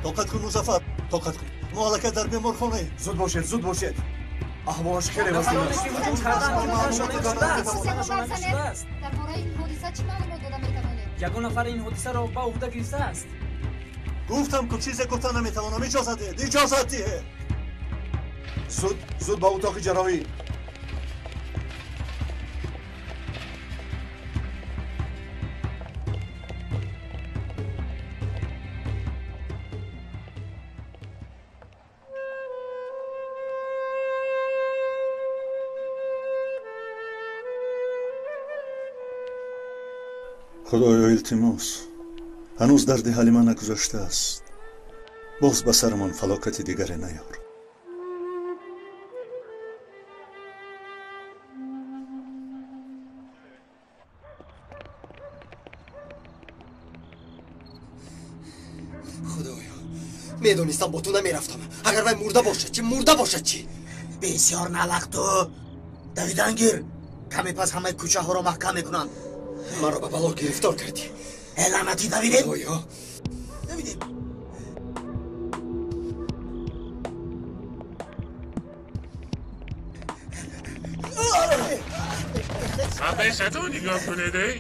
Тоқат кун Музаффар, тоқат кун. Мо аллакай дар беморхонаем. Зуд бошед, зуд бошед. Аҳволаш хеле вазнин аст. Дар бораи ин ҳодиса чӣ маълумот дода метавонед? Ягон нафар ин ҳодисаро ба уҳда гирифтааст? Гуфтам ку чизе гуфта наметавонам. Иҷозат диҳед, иҷозат диҳед. Зуд, зуд ба утоқи ҷарроҳӣ. Худоё, илтимос, ҳанӯз дарди Ҳалима нагузаштааст. Боз ба сарамон фалокати дигаре наёр. Худоё, медонистам бо ту намерафтам. Агар вай мурда бошад чӣ, мурда бошад чӣ? Бисёр налақ ту. Давидан гир. Каме пас ҳамаи кӯчаҳоро маҳкам мекунанд. Маро ба бало гирифтор кардӣ. Э, лаънатӣ, давидем. Худоё, давидем. Пешатон нигоҳ кунед, эй.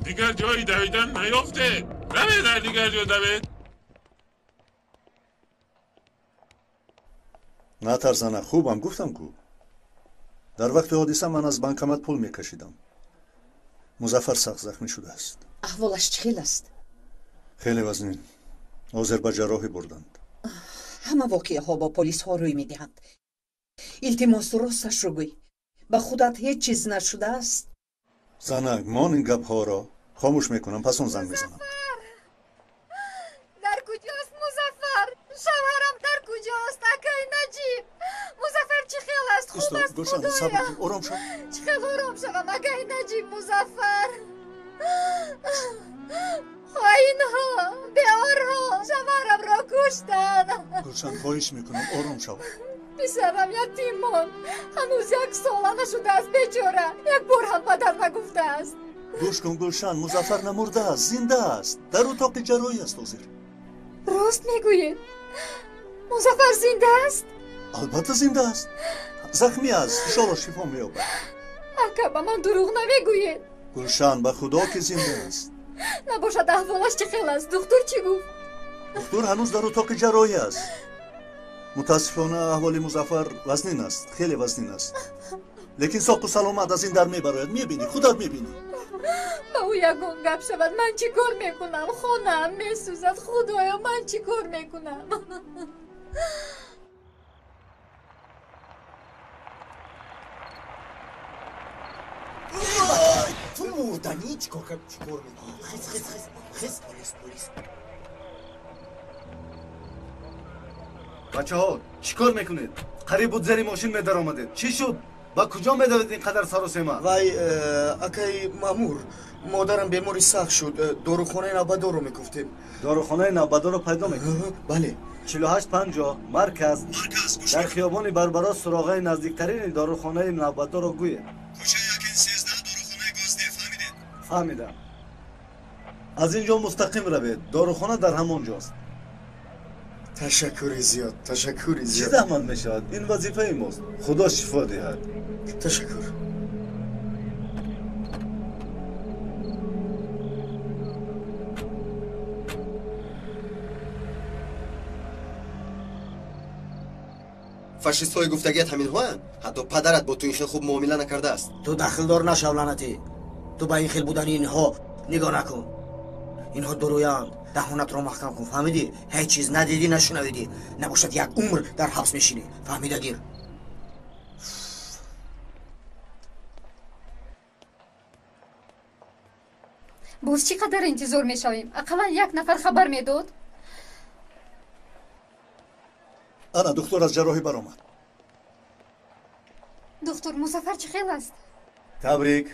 Дигар ҷои давидан наёфте. Равед дар дигар ҷо давед. Натарзана, хубам гуфтам ку. Дар вақти ҳодиса ман аз банкомат пул мекашидам. Музаффар сахт захмӣ шудааст. Аҳволаш чӣ хел аст? Хеле вазнин. Ҳозир ба ҷарроҳӣ бурданд. Ҳама воқеаҳо бо полисҳо рӯй медиҳанд. Илтимос, росташро гӯй. Ба худат ҳеҷ чиз нашудааст? Занак, мон ин гапҳоро хомӯш мекунам, пас он занг мезанам. Дар куҷост Музаффар? Шавҳарам дар куҷост? Акай Наҷиб, Музаффар чӣ хел аст? Хуб аст? Гулшан, сабр кун, ором шав. Чӣ хел ором шавам, акай Наҷиб? Музаффар, хоинҳо, беорҳо шавҳарамро куштанд. Гулшан, хоҳиш мекунам, ором шав. Писарам ятим монд. Ҳанӯз як сола нашудааст, бечора. Як бор ҳам падар нагуфтааст. Гӯш кун, Гулшан, Музаффар намурдааст, зинда аст. Дар утоқи ҷарроҳӣ аст ҳозир. Рост мегӯед? Музаффар зинда аст? Албатта зинда аст. Захмӣ аст, иншолло шифо меёбад. Ака, ба ман дурӯғ намегӯед? Гулшан, ба худо ки зинда аст. Набошад, аҳволаш чӣ хел аст? Духтур чӣ гуфт? Духтур ҳанӯз дар утоқи ҷарроҳӣ аст. Мутаассифона, аҳволи Музаффар вазнин аст, хеле вазнин аст. Лекин соқу саломат аз ин дар мебарояд. Мебинӣ, худат мебинӣ. Ба ӯ ягон гап шавад, ман чӣ кор мекунам? Хонаам месӯзад. Худоё, ман чӣ кор мекунам? Ту мурданӣ чӣ кор чӣ кор мекунӣ? Хис, хис, хис, хис. Полис, полис. Бачаҳо, чӣ кор мекунед? Қариб буд зери мошин медаромадед. Чӣ шуд? Ба куҷо медавед ин қадар саросема? Вай, акай маъмур, модарам бемори сахт шуд. Дорухонаи навбадорро мекуфтем. Дорухонаи навбадорро пайдо мекунед? Бале. 4850, марказ. Дар хиёбони Барбарос суроғаи наздиктарини дорухонаи навбадорро гӯед. Кӯчаи Якин 13, дорухонаи Гозде, фаҳмидед? Фаҳмидам. Аз ин ҷо мустақим равед. Дорухона дар ҳамон ҷост. Ташаккури зиёд, ташаккури Чӣ зиёд. заҳмат мешавад? Ин вазифаи мост. Худо шифо диҳад. Ташаккур. Фашистҳои гуфтагият ҳаминҳоянд? Ҳатто падарат бо ту ин хел хуб муомила накардааст. Ту дахлдор нашав, лаънатӣ. Ту ба ин хел будани инҳо нигоҳ накун. Инҳо дурӯянд. Даҳонатро маҳкам кун, фаҳмидӣ? Ҳеҷ чиз надидӣ, нашунавидӣ. Набошад, як умр дар ҳабс мешинӣ. Фаҳмида гир. Боз чӣ қадар интизор мешавем? Ақаллан як нафар хабар медод. Ана, духтур аз ҷарроҳӣ баромад. Духтур, Музаффар чӣ хел аст? Табрик.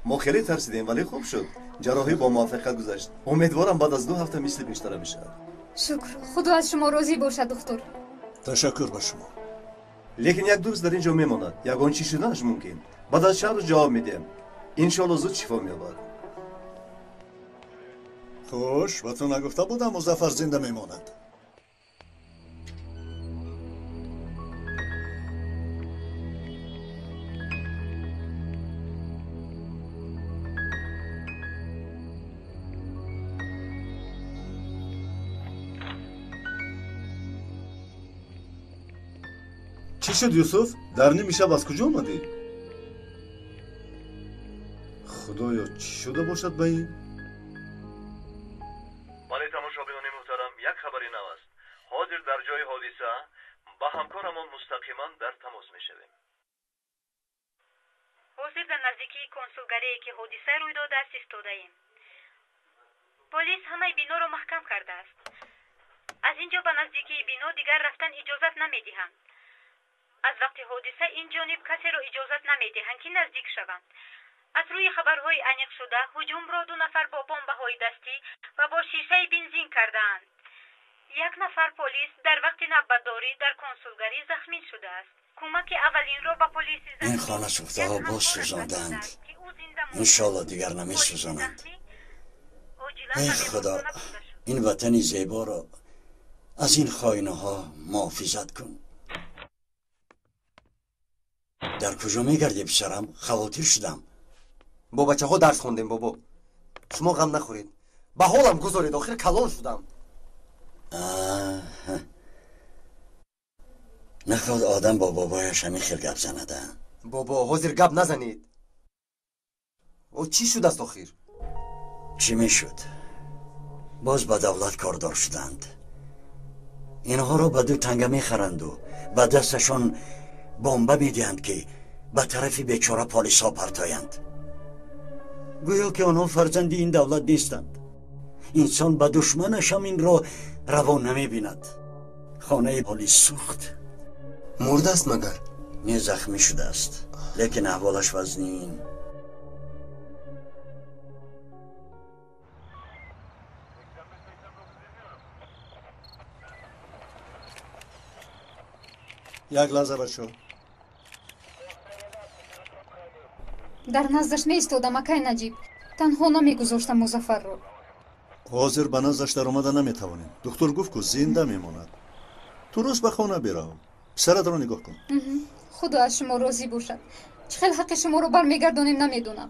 Мо хеле тарсидем, вале хуб шуд. Ҷарроҳӣ бо муваффақият гузашт. Умедворам, баъд аз 2 ҳафта мисли пештара мешавад. Шукр, худо аз шумо розӣ бошад, духтур. Ташаккур ба шумо. Лекин як ду рӯз дар ин ҷо мемонад. Ягон чӣ шуданаш мумкин. Баъд аз чанд рӯз ҷавоб медиҳем. Иншоалло зуд шифо меёбад. Хуш, ба ту нагуфта будам, Музаффар зинда мемонад. Чӣ шуд, Юсуф? Дар ними шаб аз куҷо омадӣ? Худоё, чӣ шуда бошад ба ин? Бале, тамошобинони муҳтарам, як хабари нав аст. Ҳозир дар ҷои ҳодиса ба ҳамкорамон мустақиман дар тамос мешавем. Ҳозир дар наздикии консулгарие ки ҳодиса рӯй додааст истодаем. Полис ҳамаи биноро маҳкам кардааст. Аз ин ҷо ба наздикии бино дигар рафтан иҷозат намедиҳанд. Аз вақти ҳодиса ин ҷониб касеро иҷозат намедиҳанд ки наздик шаванд. Аз рӯи хабарҳои аниқшуда ҳуҷумро 2 нафар бо бомбаҳои дастӣ ва бо шишаи бензин кардаанд. 1 нафар полис дар вақти навбатдорӣ дар консулгарӣ захмӣ шудааст. Кӯмаки аввалинро ба полиси ин хона сӯхтаҳо боз сӯзонданд. Иншоалло дигар намесӯзонанд. Эй Худо, ин ватани зеборо аз ин хоинаҳо муҳофизат кун. Дар куҷо мегардӣ, писарам? Хавотир шудам. Бо бачаҳо дарс хондем, бобо. Шумо ғам нахӯред. Ба ҳолам гузоред, охир калон шудам. Нахоҳад одам бо бобояш ҳамин хел гап занада. Бобо, ҳозир гап назанед. О, чӣ шудааст охир? Чӣ мешуд? Боз ба давлат кордор шуданд. Инҳоро ба 2 танга мехаранду ба дасташон бомба медиҳанд, ки ба тарафи бечора полисҳо партоянд. Гӯё ки онҳо фарзанди ин давлат нестанд. Инсон ба душманаш ҳам инро раво намебинад. Хонаи полис сӯхт. Мурдааст магар? Не, захмӣ шудааст, лекин аҳволаш вазнин. Як лаҳза, бачо. Дар наздаш меистодам, акай Наҷиб. Танҳо намегузоштам Музаффарро. Ҳозир ба наздаш даромада наметавонем. Духтур гуфт, ку зинда мемонад. Ту рост ба хона бирав. Писаратро нигоҳ кун. Худо аз шумо розӣ бошад. Чӣ хел ҳаққи шуморо бармегардонем намедонам.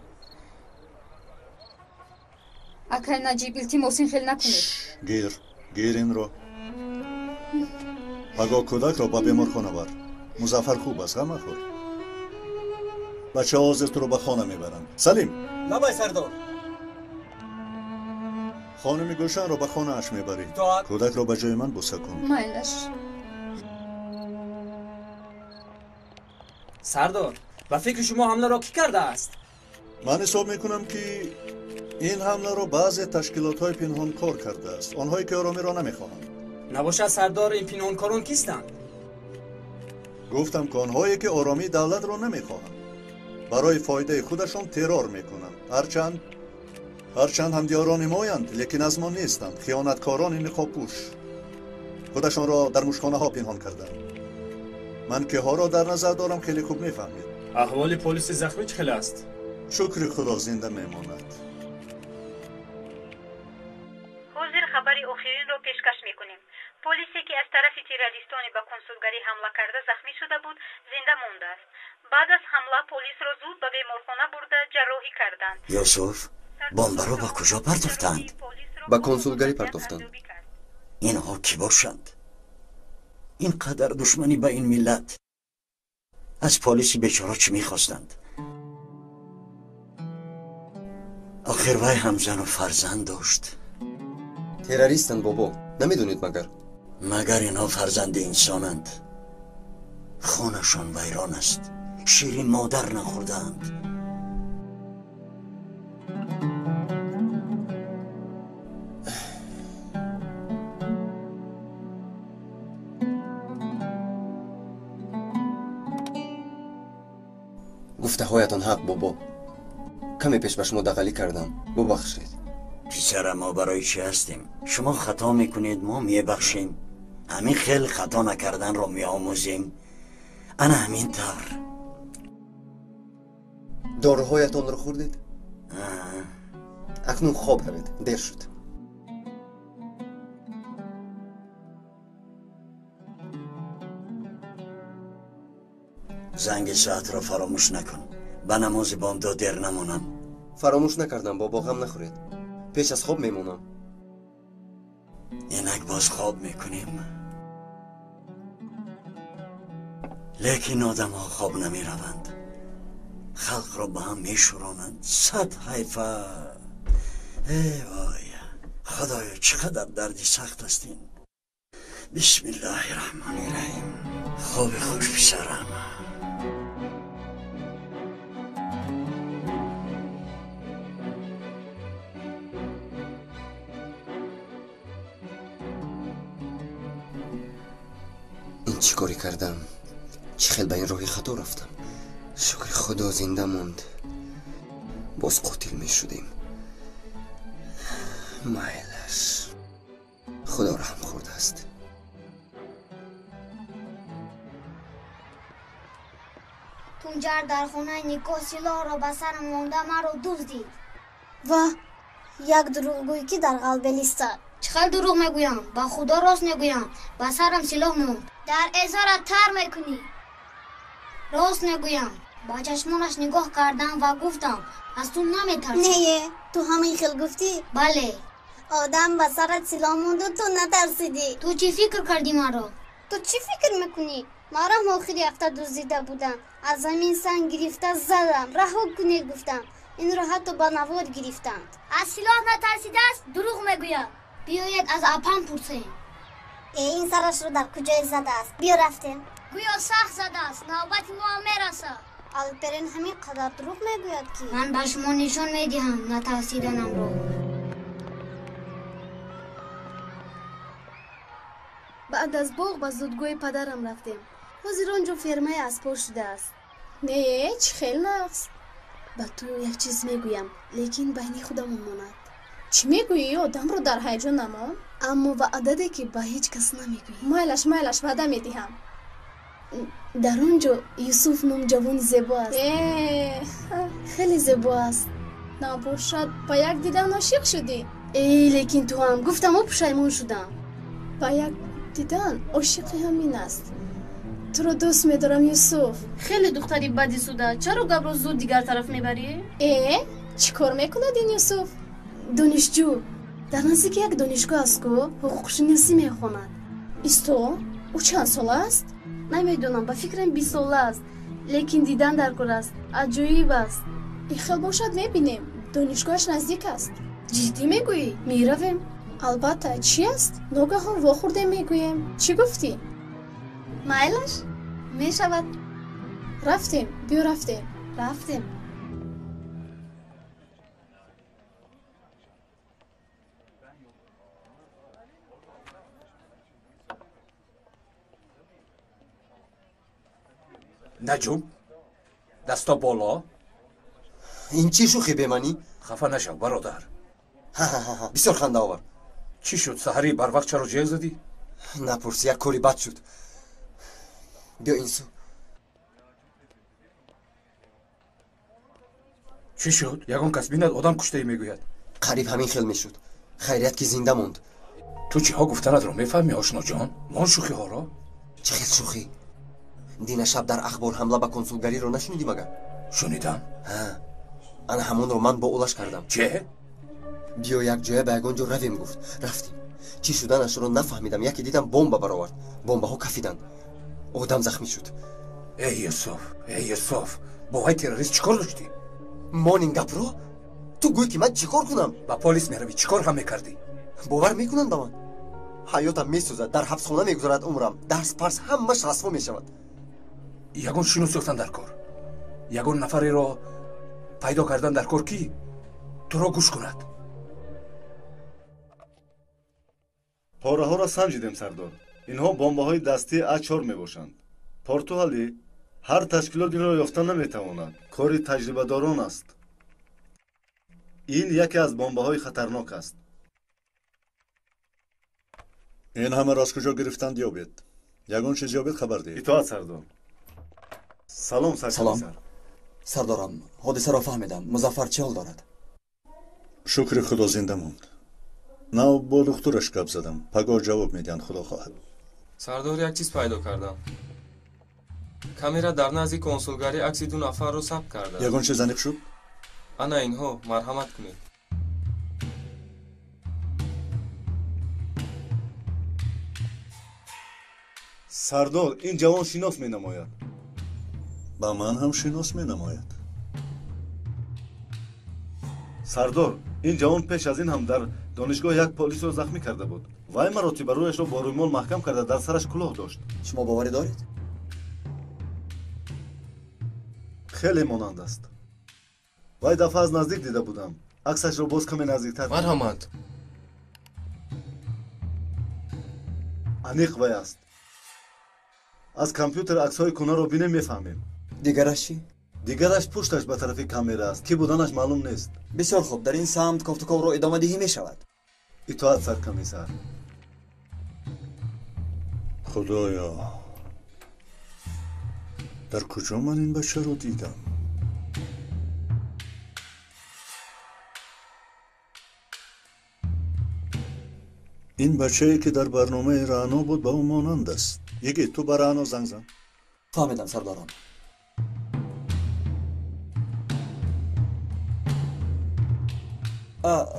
Акай Наҷиб, илтимос, ин хел накунед. Гир, гир инро. Пагоҳ кӯдакро ба беморхона бар. Музаффар хуб аст, ғам махӯр. Бачаҳо ҳозир туро ба хона мебаранд. Салим. Лабай, сардор. Хонуми Гулшанро ба хонааш мебарӣ. Кӯдакро ба ҷои ман буса кун. Майлаш. Сардор, ба фикри шумо ҳамларо кӣ кардааст? Ман ҳисоб мекунам, ки ин ҳамларо баъзе ташкилотҳои пинҳонкор кардааст, онҳое ки оромиро намехоҳанд. Набошад, сардор, ин пинҳонкорон кистанд? Гуфтам, ки онҳое ки оромии давлатро намехоҳанд, барои фоидаи худашон террор мекунанд. Ҳарчанд ҳамдиёрони моянд, лекин аз мо нестанд. Хиёнаткорони ниқобпӯш худашонро дар мушхонаҳо пинҳон карданд. Ман киҳоро дар назар дорам, хеле хуб мефаҳмед. Аҳволи полиси захмӣ чӣ хел аст? Шукри Худо, зинда мемонад. Ҳозир хабари охиринро пешкаш мекунем. Полисе ки аз тарафи террористоне ба консулгарӣ ҳамла карда захмӣ шуда буд, зинда мондааст. Баъд аз ҳамла полисро зуд ба беморхона бурда ҷарроҳӣ карданд. Юсуф, бомбаро ба куҷо партофтанд? Ба консулгарӣ партофтанд. Инҳо кӣ бошанд? Ин қадар душманӣ ба ин миллат. Аз полиси бечора чӣ мехостанд? Охир вай ҳам зану фарзанд дошт. Террористанд, бобо, намедонед магар? Магар инҳо фарзанди инсонанд? Хонашон вайрон аст, шири модар нахӯрдаанд. Гуфтаҳоятон ҳақ, бобо. Каме пеш ба шумо дағалӣ кардам, бубахшед. Писара, мо барои чӣ ҳастем? Шумо хато мекунед, мо мебахшем. Ҳамин хел хато накарданро меомӯзем. Ана ҳамин тавр. Доруҳоятонро хӯрдед? Акнун хоб равед, дер шуд. Занги соатро фаромӯш накун. Ба намози бомдод дер намонам. Фаромӯш накардам, бобо, ғам нахӯред. Пеш аз хоб мемонам. Инак боз хоб мекунем. Лекин одамҳо хоб намераванд, халқро ба ҳам мешӯронанд. Сад ҳайфа! Эй вой, худоё, чӣ қадар дарди сахт аст ин. Бисмиллоҳи раҳмони раҳим. Хоби хуш, писарам. Ин чӣ корӣ кардам? Чӣ хел ба ин роҳи хато рафтам? Шукри худо зинда монд. Боз қотил мешудем. Майлаш, худо раҳм хӯрдааст. Тунҷар дар хонаи никоҳ силоҳро ба сарам монда маро дуздид. Ва як дурӯғгӯй ки дар қалбе листад. Чӣ хел дурӯғ мегӯям? Ба худо рост мегӯям. Ба сарам силоҳ монд. Дар эзорат тар мекунӣ. Рост мегӯям. Ба чашмонаш нигоҳ кардам ва гуфтам аз ту наметарсам. Не, ту ҳамин хел гуфтӣ? Бале. Одам ба сарат силоҳ монду ту натарсидӣ. Ту чӣ фикр кардӣ маро? Ту чӣ фикр мекунӣ? Марам охири ҳафта дуздида будам. Аз замин санг гирифта задам. Раҳо кунед гуфтам. Инро ҳатто ба навор гирифтанд. Аз силоҳ натарсидааст, дурӯғ мегӯяд. Биёед аз апам пурсем. Ин сарашро дар куҷое задааст? Биё рафтем. Гӯё сахт задааст. Навбати мо ҳам мерасад. Алперен ҳамин қадар дурӯғ мегӯяд ки ман ба шумо нишон медиҳам натарсиданамро. Баъд аз боғ ба зудгоҳи падарам рафтем. Ҳозир он ҷо фермаи аспҳо шудааст. Не, чӣ хел нағз. Ба ту як чиз мегӯям, лекин байни худамон монад. Чӣ мегӯӣ? Одамро дар ҳаяҷон намон. Аммо ваъда де ки ба ҳеҷ кас намегӯӣ. Майлаш, майлаш, ваъда медиҳам. Дар он ҷо Юсуф ном ҷавони зебо аст. Хеле зебо аст. Набошад, ба як дидан ошиқ шудӣ? Эй, лекин ту ҳам гуфтам, пушаймон шудам. Ба як дидан ошиқи ҳамин аст. Туро дӯст медорам, Юсуф. Хеле духтари бади суда. Чаро гапро зуд дигар тараф мебарӣ? Чӣ кор мекунад ин Юсуф? Донишҷӯ. Дар наздики як донишгоҳ аст ку, ҳуқуқшиносӣ мехонад. Исто, ӯ чанд сола аст? Намедонам, ба фикрам 20 сола аст, лекин дидан дар кор аст. Аҷоиб аст. Ин хел бошад, мебинем. Донишгоҳаш наздик аст. Ҷиддӣ мегӯӣ? Меравем. Албатта, чӣ аст? Ногаҳон вохӯрдем, мегӯем. Чӣ гуфтӣ? Майлаш? Мешавад. Рафтем, биё рафтем. Рафтем. Наҷум, дасто боло. Ин чӣ шӯхӣ беманӣ? Хафа нашав, бародар. Бисёр хандаовар. Чӣ шуд? Саҳарӣ барвақт чаро ҷеғ задӣ? Напурс, як кори бад шуд. Биё ин су. Чӣ шуд? Ягон кас бинад, одам куштаӣ мегӯяд. Қариб ҳамин хел мешуд. Хайрият ки зинда монд. Ту чиҳо гуфтанатро мефаҳмӣ, ошноҷон? Мон шӯхиҳоро? Чӣ хел шӯхӣ? Дина шаб дар ахбор ҳамла ба консулгариро нашунидӣ магар? Шунидам. Ана ҳамонро ман бо улаш кардам. Че? Биё як ҷоя ба ягон ҷо равем гуфт. Рафтем. Чӣ шуданашро нафаҳмидам. Яке дидам бомба баровард. Бомбаҳо кафиданд. Одам захмӣ шуд. Эй Юсуф, эй Юсуф, бо вай террорист чӣ кор доштӣ? Мон ин гапро? Ту гӯй ки ман чӣ кор кунам? Ба полис меравӣ, чӣ кор ҳам мекардӣ? Бовар мекунанд ба ман? Ҳаётам месӯзад, дар ҳабсхона мегузарад умрам. Дарс парс ҳамаш расво мешавад. Ягон шинос ёфтан дар кор, ягон нафареро пайдо кардан дар кор, ки туро гӯш кунад. Пораҳоро санҷидем, сардор. Инҳо бомбаҳои дастии А4 мебошанд. Португалӣ ҳар ташкилот инро ёфта наметавонад. Кори таҷрибадорон аст. Ин яке аз бомбаҳои хатарнок аст. Ин ҳамаро аз куҷо гирифтанд ёбед. Ягон чиз ёбед, хабар диҳед. Итоат, сардор. Салом, саркомиссар. Сардорам, ҳодисаро фаҳмидам. Музаффар чӣ ҳол дорад? Шукри худо зинда монд. Нав бо духтураш гап задам. Пагоҳ ҷавоб медиҳанд, худо хоҳад. Сардор, як чиз пайдо кардам. Камера дар назди консулгарӣ акси ду нафарро сабт кардааст. Ягон чиз аниқ шуд? Ана инҳо, марҳамат кунед. Сардор, ин ҷавон шинос менамояд. Ба ман ҳам шинос менамояд. Сардор, ин ҷавон пеш аз ин ҳам дар донишгоҳ як полисро захмӣ карда буд. Вай маротиба рӯяшро бо рӯймол маҳкам карда дар сараш кулоҳ дошт. Шумо боварӣ доред? Хеле монанд аст. Вай дафъа аз наздик дида будам. Аксашро боз каме наздиктар. Марҳамат. Аниқ вай аст. Аз компютер аксҳои кунаро бинем, мефаҳмем. Дигараш чӣ? Дигараш пушташ ба тарафи камера аст. Кӣ буданаш маълум нест. Бисёр хуб, дар ин самт кофтуковро идома диҳӣ мешавад. Итоат, саркомиссар. Худоё, дар куҷо ман ин бачаро дидам? Ин бачае ки дар барномаи Раъно буд, ба ӯ монанд аст. Йигит, ту ба Раъно занг зан. Фаҳмидам, сардорон.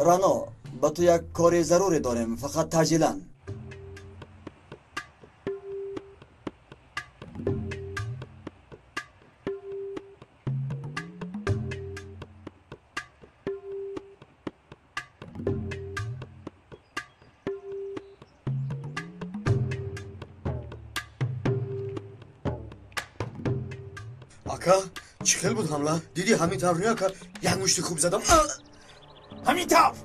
Рано, ба ту як кори заруре дорем, фақат таъҷилан. Ака, чӣ хел буд ҳамла? Дидӣ, ҳамин тавр не, ака? Як мушти хуб задам. Ҳамин тавр.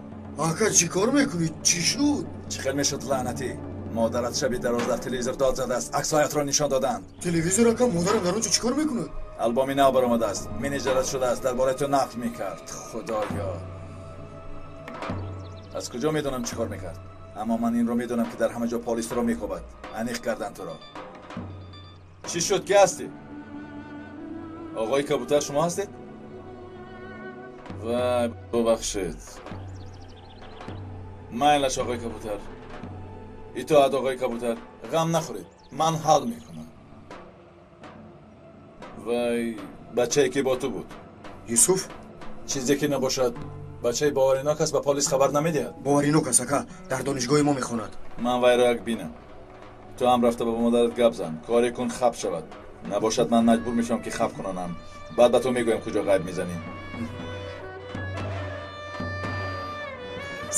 Ака, чӣ кор мекунӣ? Чӣ шуд? Чӣ хел мешуд, лаънатӣ? Модарат шаби дароз дар телевизор дод задааст, аксҳоятро нишон доданд. Телевизор, ака? Модарам дар он ҷо чӣ кор мекунад? Албоми нав баромадааст, менеҷерат шудааст, дар бораи ту нақл мекард. Худоё, аз куҷо медонам чӣ кор мекард? Аммо ман инро медонам, ки дар ҳама ҷо полис туро мекобад. Аниқ кардан туро. Чӣ шуд, ки ҳастӣ? Оғои Кабутар, шумо ҳастед? Вай, бубахшед. Майлаш, оғои Кабутар. Итоат, оғои Кабутар. Ғам нахӯред, ман ҳал мекунам. Вай, бачае ки бо ту буд. Юсуф? Чизе ки набошад, бачаи боваринок аст, ба полис хабар намедиҳад. Боваринок аст, ака, дар донишгоҳи мо мехонад. Ман вайро як бинам. Ту ҳам рафта ба модарат гап зан, коре кун хаб шавад. Набошад, ман маҷбур мешавам, ки хаб кунонам. Баъд ба ту мегӯям, куҷо ғайб мезанӣ.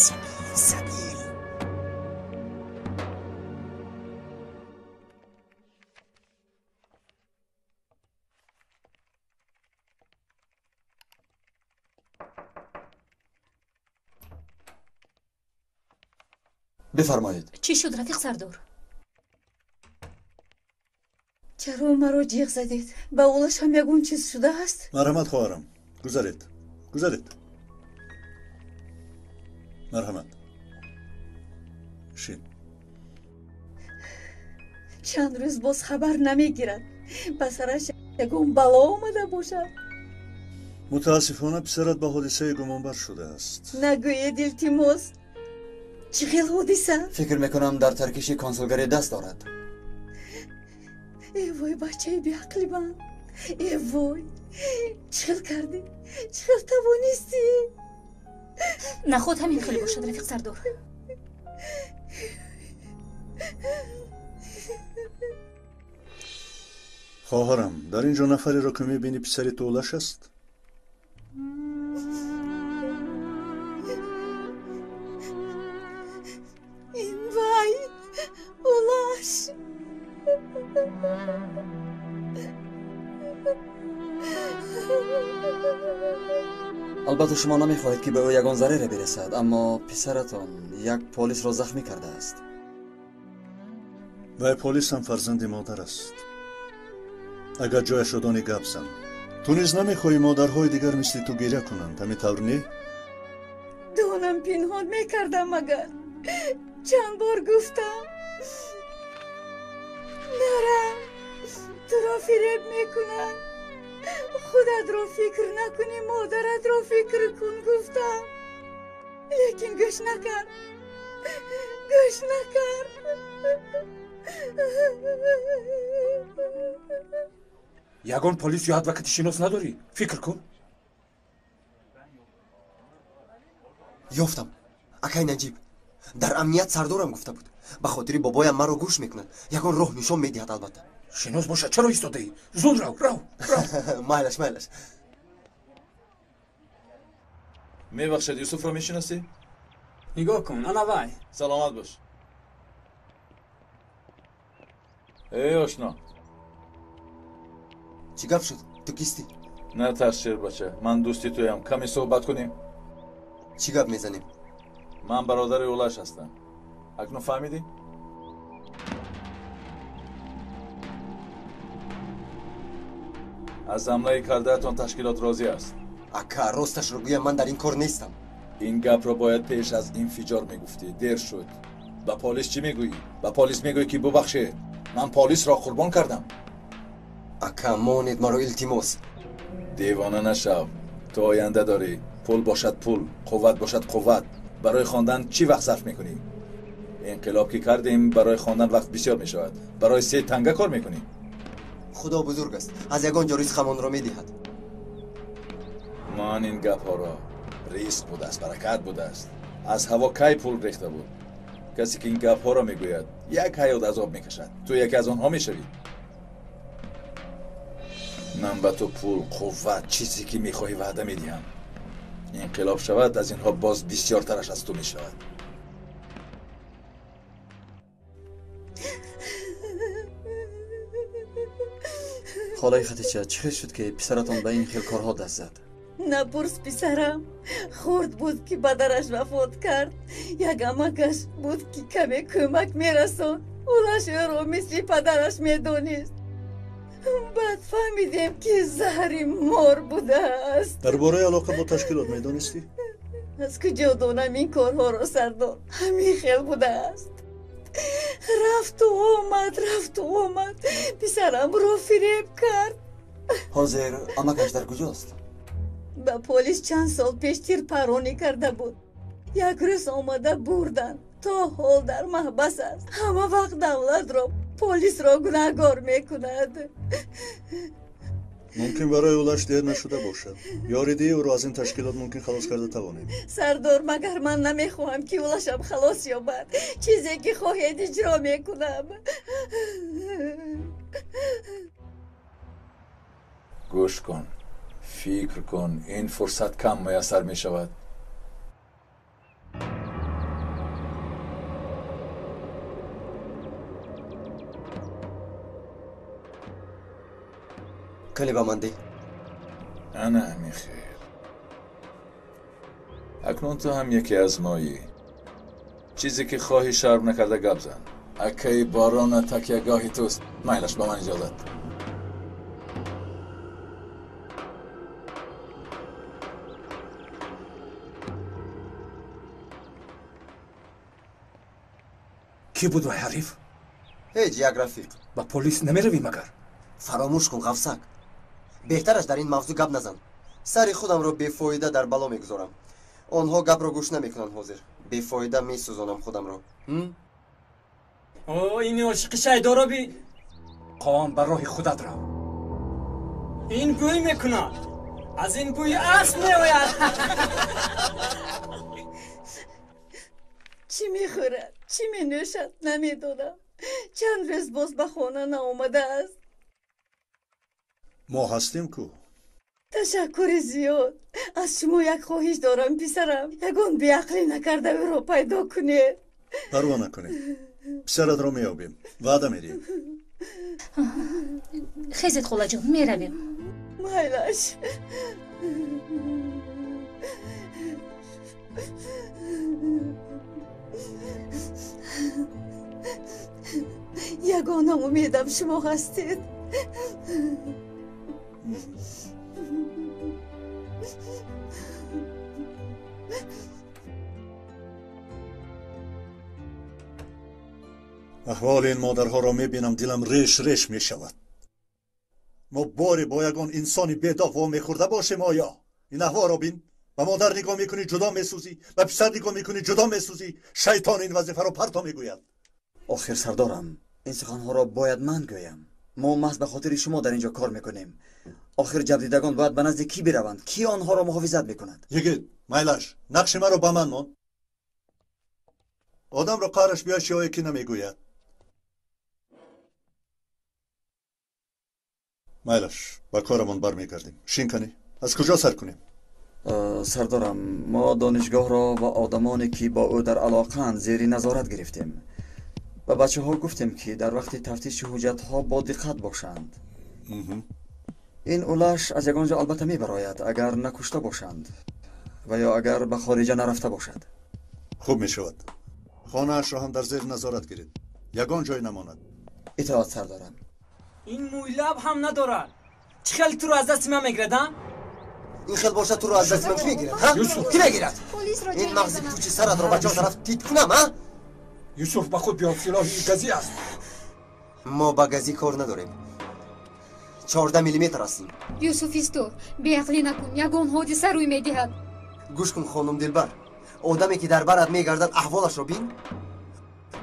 Сабил, сабил. Бифармоед. Чӣ шуд, рафиқ сардор? Чаро маро ҷиғ задед? Ба олаш ҳам ягон чиз шудааст? Марҳамат, хоҳарам, гузаред, гузаред. Марҳамат, шин. Чанд рӯз боз хабар намегирад. Ба сараш ягон бало омада бошад. Мутаассифона, писарат ба ҳодисаи гумонбар шудааст. Нагӯед, илтимос. Чӣ хел ҳодиса? Фикр мекунам, дар таркиши консулгарӣ даст дорад. Э вой, бачаи беақли ман! Э вой, чӣ хел кардӣ? Чӣ хел тавонистӣ? Наход ҳамин хел бошад, рафиқ сардор. Хоҳарам, дар ин ҷо нафареро ки мебинӣ, писари ту Улаш аст? Ин вай Улаш. Албатта, шумо намехоҳед, ки ба ӯ ягон зараре бирасад, аммо писаратон як полисро захмӣ кардааст. Вай полис ҳам фарзанди модар аст. Агар ҷояшро донӣ, гап зан. Ту низ намехоҳӣ модарҳои дигар мисли ту гиря кунанд, ҳамин тавр не? Донам, пинҳон мекардам. Магар чанд бор гуфтам, нарам, туро фиреб мекунам, худатро фикр накунӣ, модаратро фикр кун гуфтам, лекин гӯш накард, гӯш накард. Ягон полис ё адвокати шинос надорӣ? Фикр кун. Ёфтам, акай Наҷиб. Дар амният сардорам гуфта буд, ба хотири бобоям маро гӯш мекунад, ягон роҳ нишон медиҳад албатта. Шинос бошад, чаро истодаӣ? Зуд рав, рав, рав. Майлаш, майлаш. Мебахшед, Юсуфро мешиносӣ? Нигоҳ кун, ана вай. Саломат бош. Эй, ошно. Чӣ гап шуд? Ту кистӣ? Натарс, шербача, ман дӯсти туям. Каме суҳбат кунем. Чӣ гап мезанем? Ман бародари Улаш ҳастам. Акнун фаҳмидӣ? Аз ҳамлаи кардаатон ташкилот розӣ аст. Ака, росташро гӯям, ман дар ин кор нестам. Ин гапро бояд пеш аз инфиҷор мегуфтӣ. Дер шуд. Ба полис чӣ мегӯӣ? Ба полис мегӯӣ ки бубахшед, ман полисро қурбон кардам. Ака, монед маро, илтимос. Девона нашав. Ту оянда дорӣ. Пул бошад пул, қувват бошад қувват. Барои хондан чӣ вақт сарф мекунӣ? Инқилоб ки кардем, барои хондан вақт бисёр мешавад. Барои се танга кор мекунӣ. Худо бузург аст, аз ягон ҷо ризқамонро медиҳад. Ман ин гапҳоро ризқ будааст, баракат будааст. Аз ҳаво кай пул рехта буд? Касе ки ин гапҳоро мегӯяд, як ҳаёт азоб мекашад. Ту яке аз онҳо мешавӣ. Ман ба ту пул, қувват, чизе ки мехоҳӣ ваъда медиҳам. Инқилоб шавад, аз инҳо боз бисёртараш аз ту мешавад. Холаи Хатича, чӣ хел шуд ки писаратон ба ин хел корҳо даст зад? Напурс, писарам. Хурд буд ки падараш вафот кард. Як амакаш буд ки каме кӯмак мерасонд. Улаш ӯро мисли падараш медонист. Баъд фаҳмидем ки заҳри мор будааст. Дар бораи алоқа бо ташкилот медонистӣ? Аз куҷо донам ин корҳоро, сардор? Ҳамин хел будааст. Рафту омад, рафту омад, писарамро фиреб кард. Ҳозир амакаш дар куҷост? Ба полис чанд сол пеш тирпаронӣ карда буд. Як рӯз омада бурданд. То ҳол дар маҳбас аст. Ҳама вақт давлатро, полисро гунаҳгор мекунад. Мумкин барои Улаш дер нашуда бошад. Ёридии ӯро аз ин ташкилот мумкин халос карда тавонем. Сардор, магар ман намехоҳам ки Улашам халос ёбад. Чизе ки хоҳед иҷро мекунам. Гӯш кун, фикр кун, ин фурсат кам муяссар мешавад. Кале ба ман деҳ. Ана ҳамин хел. Акнун ту ҳам яке аз моӣ. Чизе ки хоҳӣ шарм накарда гап зан. Акаи борона такягоҳи туст. Майлаш, ба ман иҷозат. Кӣ буд вай ҳариф? Ҳеҷ, як рафиқ. Ба полис намеравӣ магар? Фаромӯш кун, Ғафсак. Беҳтараш дар ин мавзӯъ гап назан. Сари худамро бефоида дар бало мегузорам. Онҳо гапро гӯш намекунанд ҳозир. Бефоида месӯзонам худамро. О, ин ошиқи шайдоро би. Қом, ба роҳи худат рав. Ин бӯй мекунад. Аз ин бӯи асп меояд. Чӣ мехӯрад, чӣ менӯшад, намедонам. Чанд рӯз боз ба хона наомадааст. Мо ҳастем ку. Ташаккури зиёд. Аз шумо як хоҳиш дорам, писарам. Ягон беақлӣ накарда ӯро пайдо кунед. Парво накунед. Писаратро меёбем. Ваъда медиҳем. Хезед, холаҷон, меравем. Майлаш. Ягона умедам шумо ҳастед. Аҳволи ин модарҳоро мебинам, дилам реш реш мешавад. Мо боре бо ягон инсони бедоғ вомехӯрда бошем оё? Ин аҳволро бин. Ба модар нигоҳ мекунӣ, ҷудо месӯзӣ, ба писар нигоҳ мекунӣ, ҷудо месӯзӣ. Шайтон ин вазифаро парто мегӯяд. Охир сардорам, ин суханҳоро бояд ман гӯям. Мо маҳз ба хотири шумо дар ин ҷо кор мекунем. Охир ҷабдидагон бояд ба назди кӣ бираванд? Кӣ онҳоро муҳофизат мекунад? Йигит, майлаш, нақши маро ба ман мон. Одамро қаҳраш биёяд, шиёе ки намегӯяд. Майлаш, ба корамон бармегардем. Шин кани, аз куҷо сар кунем? Сардорам, мо донишгоҳро ва одамоне ки бо ӯ дар алоқаанд зери назорат гирифтем. Ба бачаҳо гуфтем, ки дар вақти тафтиши ҳуҷҷатҳо бо диққат бошанд. Ин улаш аз ягон ҷо албатта мебарояд, агар накушта бошанд ва ё агар ба хориҷа нарафта бошад. Хуб мешавад. Хонаашро ҳам дар зери назорат гиред. Ягон ҷой намонад. Итоат, сардорам. Ин мӯйлаб ҳам надорад. Чӣ хел туро аз дасти ман мегирад, а? Ин хел бошад, туро аз дасти ман кӣ мегирад, ҳа? Кӣ мегирад? Ин мағзи пучи саратро ба чор тараф тит кунам, а? Юсуф, ба худ биё, силоҳи газӣ аст. Мо ба газӣ кор надорем. 14 миллиметр ҳастем. Юсуф, исто, беақлӣ накун, ягон ҳодиса рӯй медиҳад. Гӯш кун, хонум Дилбар, одаме ки дар барат мегардад, аҳволашро бин.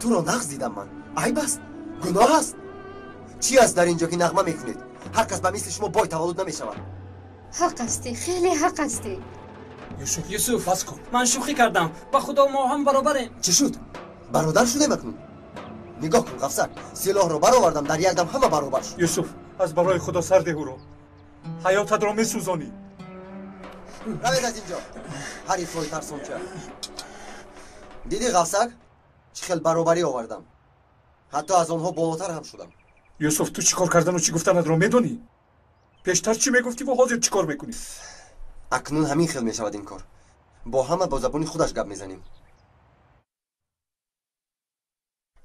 Туро нағз дидам ман. Айб аст, гуноҳ аст. Чӣ аст дар ин ҷо ки нағма мекунед? Ҳар кас ба мисли шумо бой таваллуд намешавад. Ҳақ ҳастӣ, хеле ҳақ ҳастӣ. Юсуф, Юсуф, бас кун. Ман шӯхӣ кардам. Ба худо мо ҳам баробарем. Чӣ шуд? Бародар шудем акнун? Нигоҳ кун, Ғафсак, силоҳро баровардам, дар як дам ҳама баробар шуд. Юсуф, аз барои худо сар деҳ ӯро. Ҳаётатро месӯзонӣ. Равед аз инҷо, ҳарифҳои тарсонча. Дидӣ, Ғафсак, чӣ хел баробарӣ овардам. Ҳатто аз онҳо болотар ҳам шудам. Юсуф, ту чӣ кор кардану чӣ гуфтанатро медонӣ? Пештар чӣ мегуфтӣ ва ҳозир чӣ кор мекунӣ? Акнун ҳамин хел мешавад ин кор. Бо ҳама бо забони худаш гап мезанем.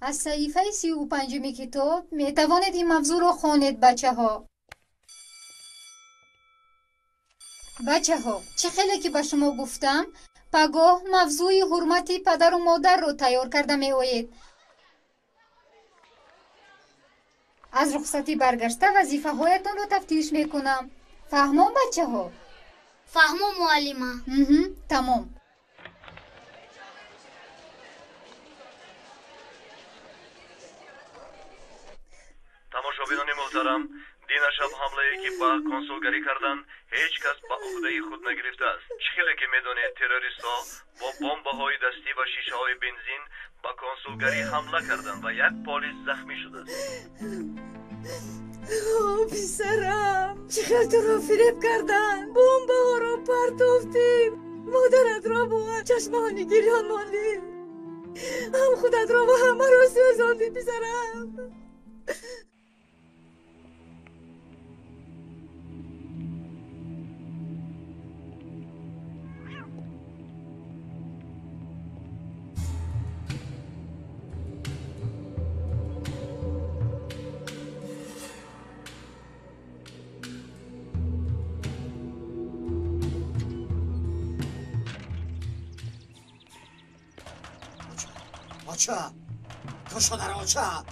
Аз саҳифаи 35-уми китоб метавонед ин мавзӯъро хонед, бачаҳо. Бачаҳо, чӣ хеле ки ба шумо гуфтам, пагоҳ мавзӯи ҳурмати падару модарро тайёр карда меоед. Аз рухсатӣ баргашта вазифаҳоятонро тафтиш мекунам. Фаҳмом, бачаҳо? Фаҳмом, муаллима. Тамом. Тамошобинони муҳтарам, динашаб ҳамлае ки ба консулгарӣ карданд, ҳеҷ кас ба уҳдаи худ нагирифтааст. Чӣ хеле ки медонед, террористҳо бо бомбаҳои дастӣ ва шишаҳои бензин ба консулгарӣ ҳамла карданд ва як полис захмӣ шудааст. Писарам, чӣ хел туро фиреб карданд? Бомбаҳоро партофтем, модаратро бо чашмони гирён мондем, ҳам худатро ва ҳамаро сӯзондӣ, писарам. Оча! Кушодар, оча!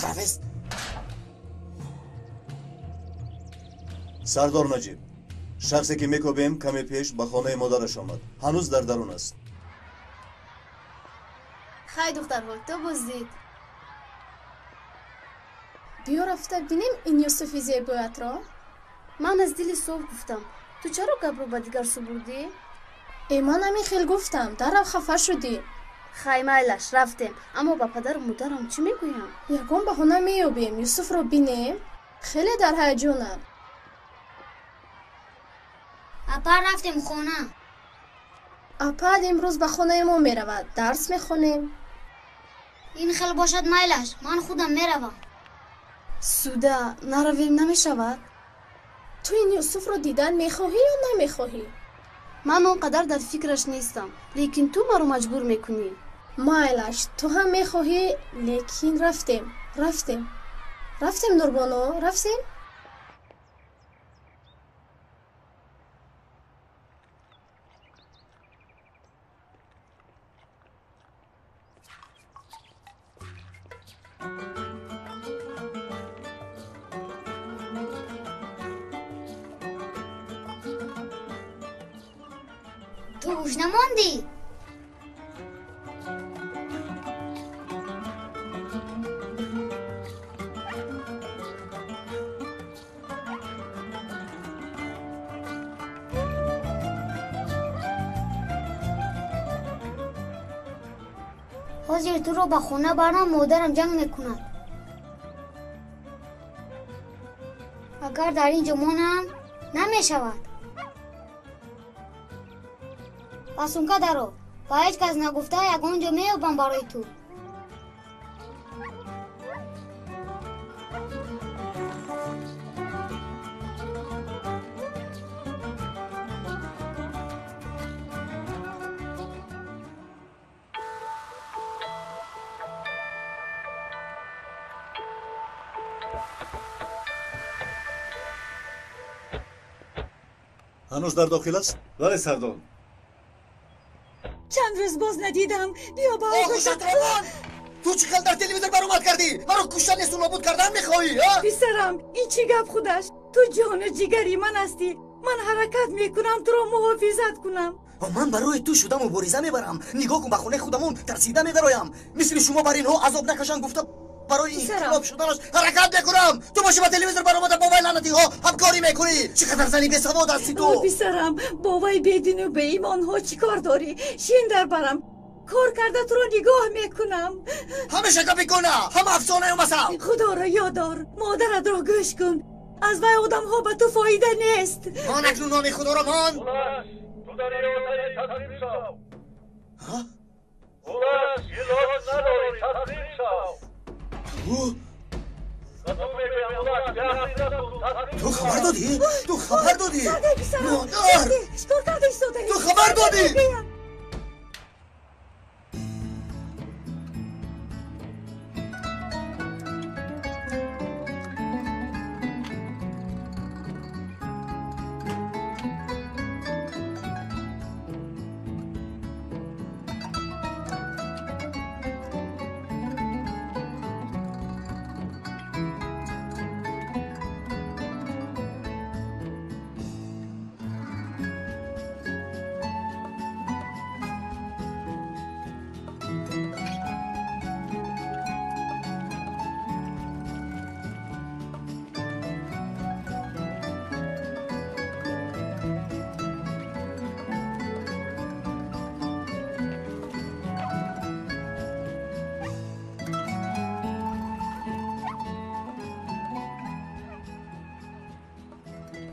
Травест! Сардор Наҷиб, шахсе ки мекобем, каме пеш ба хонаи модараш омад. Ҳанӯз дар дарун аст. Хай, духтарҳо, то боздид. Биё рафта бинем ин Юсуфи зебоятро. Ман аз дили соф гуфтам. Ту чаро гапро ба дигар сӯ бурдӣ? Э, ман ҳамин хел гуфтам, даррав хафа шудӣ. Хай, майлаш, рафтем. Аммо ба падару модарам чӣ мегӯям? Ягон баҳона меёбем, Юсуфро бинем. Хеле дар ҳаяҷонам. Апа, рафтем хона. Апаат имрӯз ба хонаи мо меравад, дарс мехонем. Ин хел бошад, майлаш, ман худам меравам. Суда, наравем намешавад? Ту ин Юсуфро дидан мехоҳӣ ё намехоҳӣ? Ман он қадар дар фикраш нестам, лекин ту маро маҷбур мекунӣ. Майлаш, ту ҳам мехоҳӣ, лекин рафтем, рафтем. Рафтем, Нурбоно, рафтем? Ту гӯш намондӣ? Ҳозир туро ба хона барам, модарам ҷанг мекунад. Агар дар ин ҷо монам, намешавад. Ба сумка даро. Ба ҳеҷ кас нагуфта ягон ҷо меёбам барои ту. Ҳанӯз дар дохил аст? Бале, сардор. Чанд рӯз боз надидам. Биё ба оғӯшат равон. Ту чӣ хел дар телевизор баромад кардӣ? Маро куштан несту нобуд кардан мехоҳӣ? Писарам, ин чӣ гап худаш? Ту ҷону ҷигари ман ҳастӣ. Ман ҳаракат мекунам туро муҳофизат кунам. Ман барои ту шуда мубориза мебарам. Нигоҳ кун, ба хонаи худамон тарсида медароям. Мисли шумо бар инҳо азоб накашам гуфта барои инқилоб шуданаш ҳаракат мекунам. Ту боши ба телевизор баромада бо вай лаънатиҳо ҳамкорӣ мекунӣ. Чӣ қадар зани бесавод ҳастӣ ту! Писарам, бо вай бедину беимонҳо чӣ кор дорӣ? Шин дар барам, кор карда туро нигоҳ мекунам. Ҳамеша гапи куна, ҳама афсонаю масал. Худоро ёд дор, модаратро гӯш кун. Аз вай одамҳо ба ту фоида нест. Мон акнун номи худоро мон. Ту дар иродаи таслим шав. Хулас, илоҷ надорӣ, таслим шав. Ту хабар додӣ? Ту хабар додӣ? Модар! Чикор карда истодаӣ? Ту хабар додӣ?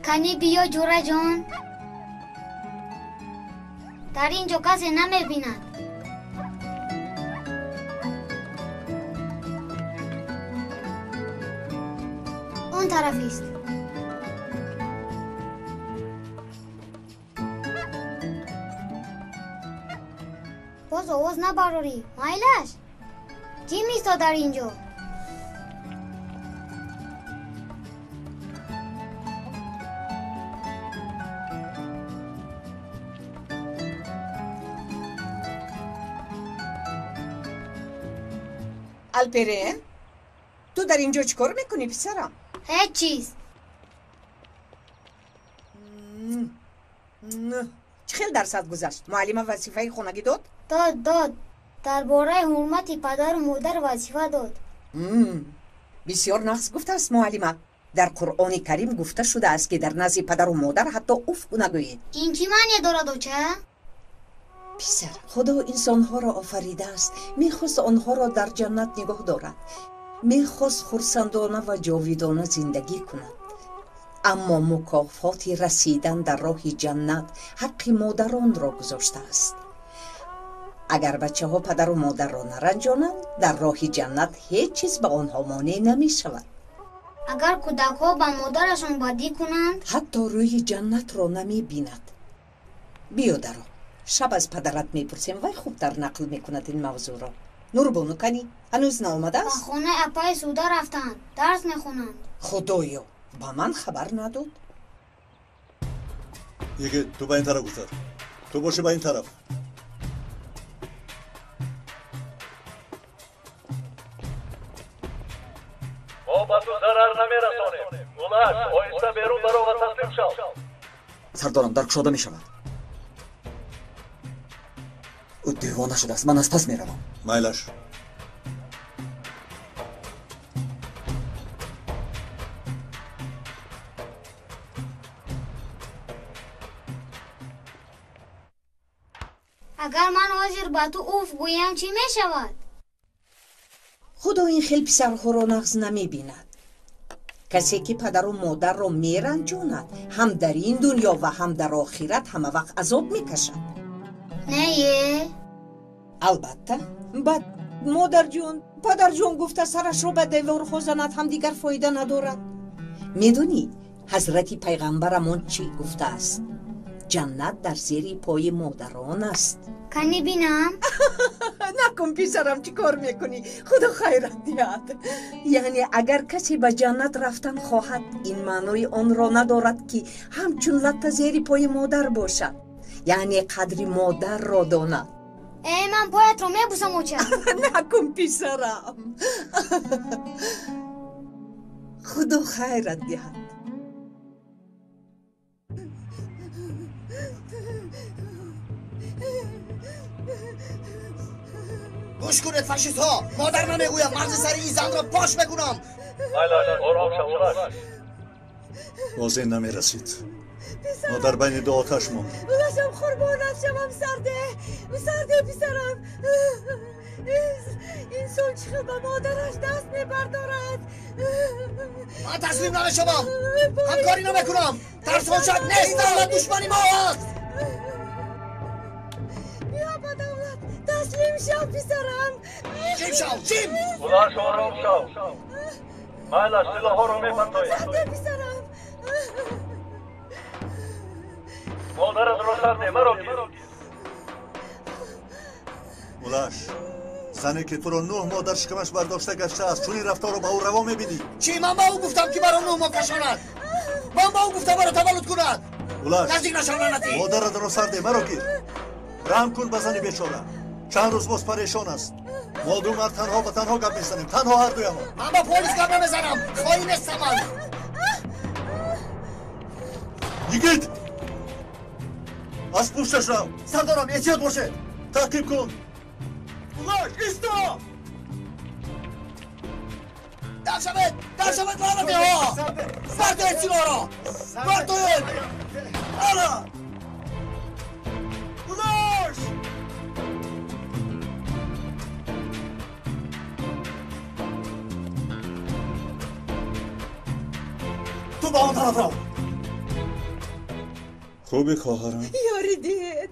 Кани биё, ҷӯраҷон. Дар ин ҷо касе намебинад. Он тарафист. Боз овоз набарорӣ, майлаш? Кӣ меистод дар ин ҷо? Алперен, ту дар ин ҷо чӣ кор мекунӣ, писарам? Ҳеҷ чиз. Чӣ хел дарсат гузашт? Муаллима вазифаи хонагӣ дод? Дод, дод. Дар бораи ҳурмати падару модар вазифа дод. Бисёр нағз гуфтааст муаллима. Дар Қуръони Карим гуфта шудааст, ки дар назди падару модар ҳатто уф нагӯед. Ин чӣ маъне дорад, оча? Писар, Худо инсонҳоро офаридааст, мехост онҳоро дар ҷаннат нигоҳ дорад, мехост хурсандона ва ҷовидона зиндагӣ кунад. Аммо мукофоти расидан дар роҳи ҷаннат ҳаққи модаронро гузоштааст. Агар бачаҳо падару модарро наранҷонанд, дар роҳи ҷаннат ҳеҷ чиз ба онҳо монеъ намешавад. Агар кӯдакҳо ба модарашон бадӣ кунанд, ҳатто рӯи ҷаннатро намебинад. Биё даро, шаб аз падарат мепурсем, вай хубтар нақл мекунад ин мавзӯъро. Нурбону кани ҳанӯз наомадааст? Ба хонаи апаи Суда рафтанд, дарс мехонанд. Худоё, ба ман хабар надод. Йигит, ту ба ин тараф гузар, ту бошӣ ба ин тараф. Мо ба ту зарар намерасонем. Гулаш, оҳиста берун баро ва таслим шав. Сардорам, дар кушода мешавад. Ӯ девона шудааст, ман аз пас меравам. Майлаш. Агар ман ҳозир ба ту уф гӯям, чӣ мешавад? Худо ин хел писарҳоро нағз намебинад. Касе ки падару модарро меранҷонад, ҳам дар ин дунё ва ҳам дар охират ҳама вақт азоб мекашад. Не. Албатта, баъд модарҷон, падарҷон гуфта сарашро ба деворҳо занад ҳам дигар фоида надорад. Медонӣ, ҳазрати пайғамбарамон чӣ гуфтааст? Ҷаннат дар зери пои модарон аст. Кани бинам? Накун писарам, чӣ кор мекунӣ? Худо хайрат диҳад. Яъне агар касе ба ҷаннат рафтан хоҳад, ин маънои онро надорад, ки ҳамчун латта зери пои модар бошад, яъне қадри модарро донад. Э, ман поятро мебусам, оча. Накун писарам, худо хайрат диҳад. Гӯш кунед, фашистҳо! Модар намегӯям, мағзи сари ин занро пош мекунам. Ором шав, Улаш. Возеҳ намерасид. Мо дар байни ду оташ мондем. Улашам, қурбонат шавам, сарде, сарде, писарам. Инсон чӣ хел ба модараш даст мебардорад? Ман таслим намешавам, ҳамкорӣ намекунам. Тарс бошад нест, давлат душмани мо аст. Биё ба давлат таслим шав, писарам. Ҷим шав, ҷим! Улаш, ором шав. Майлаш, силоҳҳоро мепартоем. Сарде, писарам. Модаратро сарде, маро гир. Улаш, зане ки туро 9 моҳ дар шикамаш бардошта гаштааст, чунин рафторро ба ӯ раво мебинӣ? Чӣ? Ман ба ӯ гуфтам, ки маро 9 моҳ кашонад? Ман ба ӯ гуфтам маро таваллуд кунад? Улаш, наздик нашав, лаънатӣ! Модаратро сарде, маро гир. Раҳм кун ба зани бечора. Чанд рӯз боз парешон аст. Мо ду мард танҳо ба танҳо гап мезанем, танҳо ҳардуямон. Ман ба полис гап намезанам, хоин нестам ман. Йигит, аз пушташ рав. Сардорам, эҳтиёт бошед. Таъқиб кун. Улаш, исто! Дар шавед, дар шавед, лаънатиҳо! Бардоред силоҳро, бардоред! Ана! Улаш! Ту ба он тараф рав. Хуби, хоҳарам? Ёри, дид,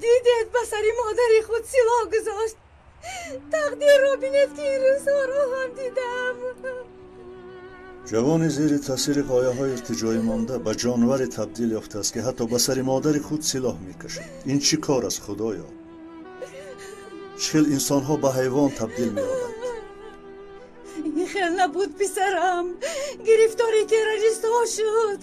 дидед, ба сари модари худ силоҳ гузошт. Тақдирро бинед, ки ин рӯзҳоро ҳам дидам. Ҷавони зери таъсири ғояҳои иртиҷоӣ монда ба ҷонваре табдил ёфтааст, ки ҳатто ба сари модари худ силоҳ мекашад. Ин чӣ кор аст, худоё? Чӣ хел инсонҳо ба ҳайвон табдил меёбанд? Ин хел набуд, писарам. Гирифтори террористҳо шуд.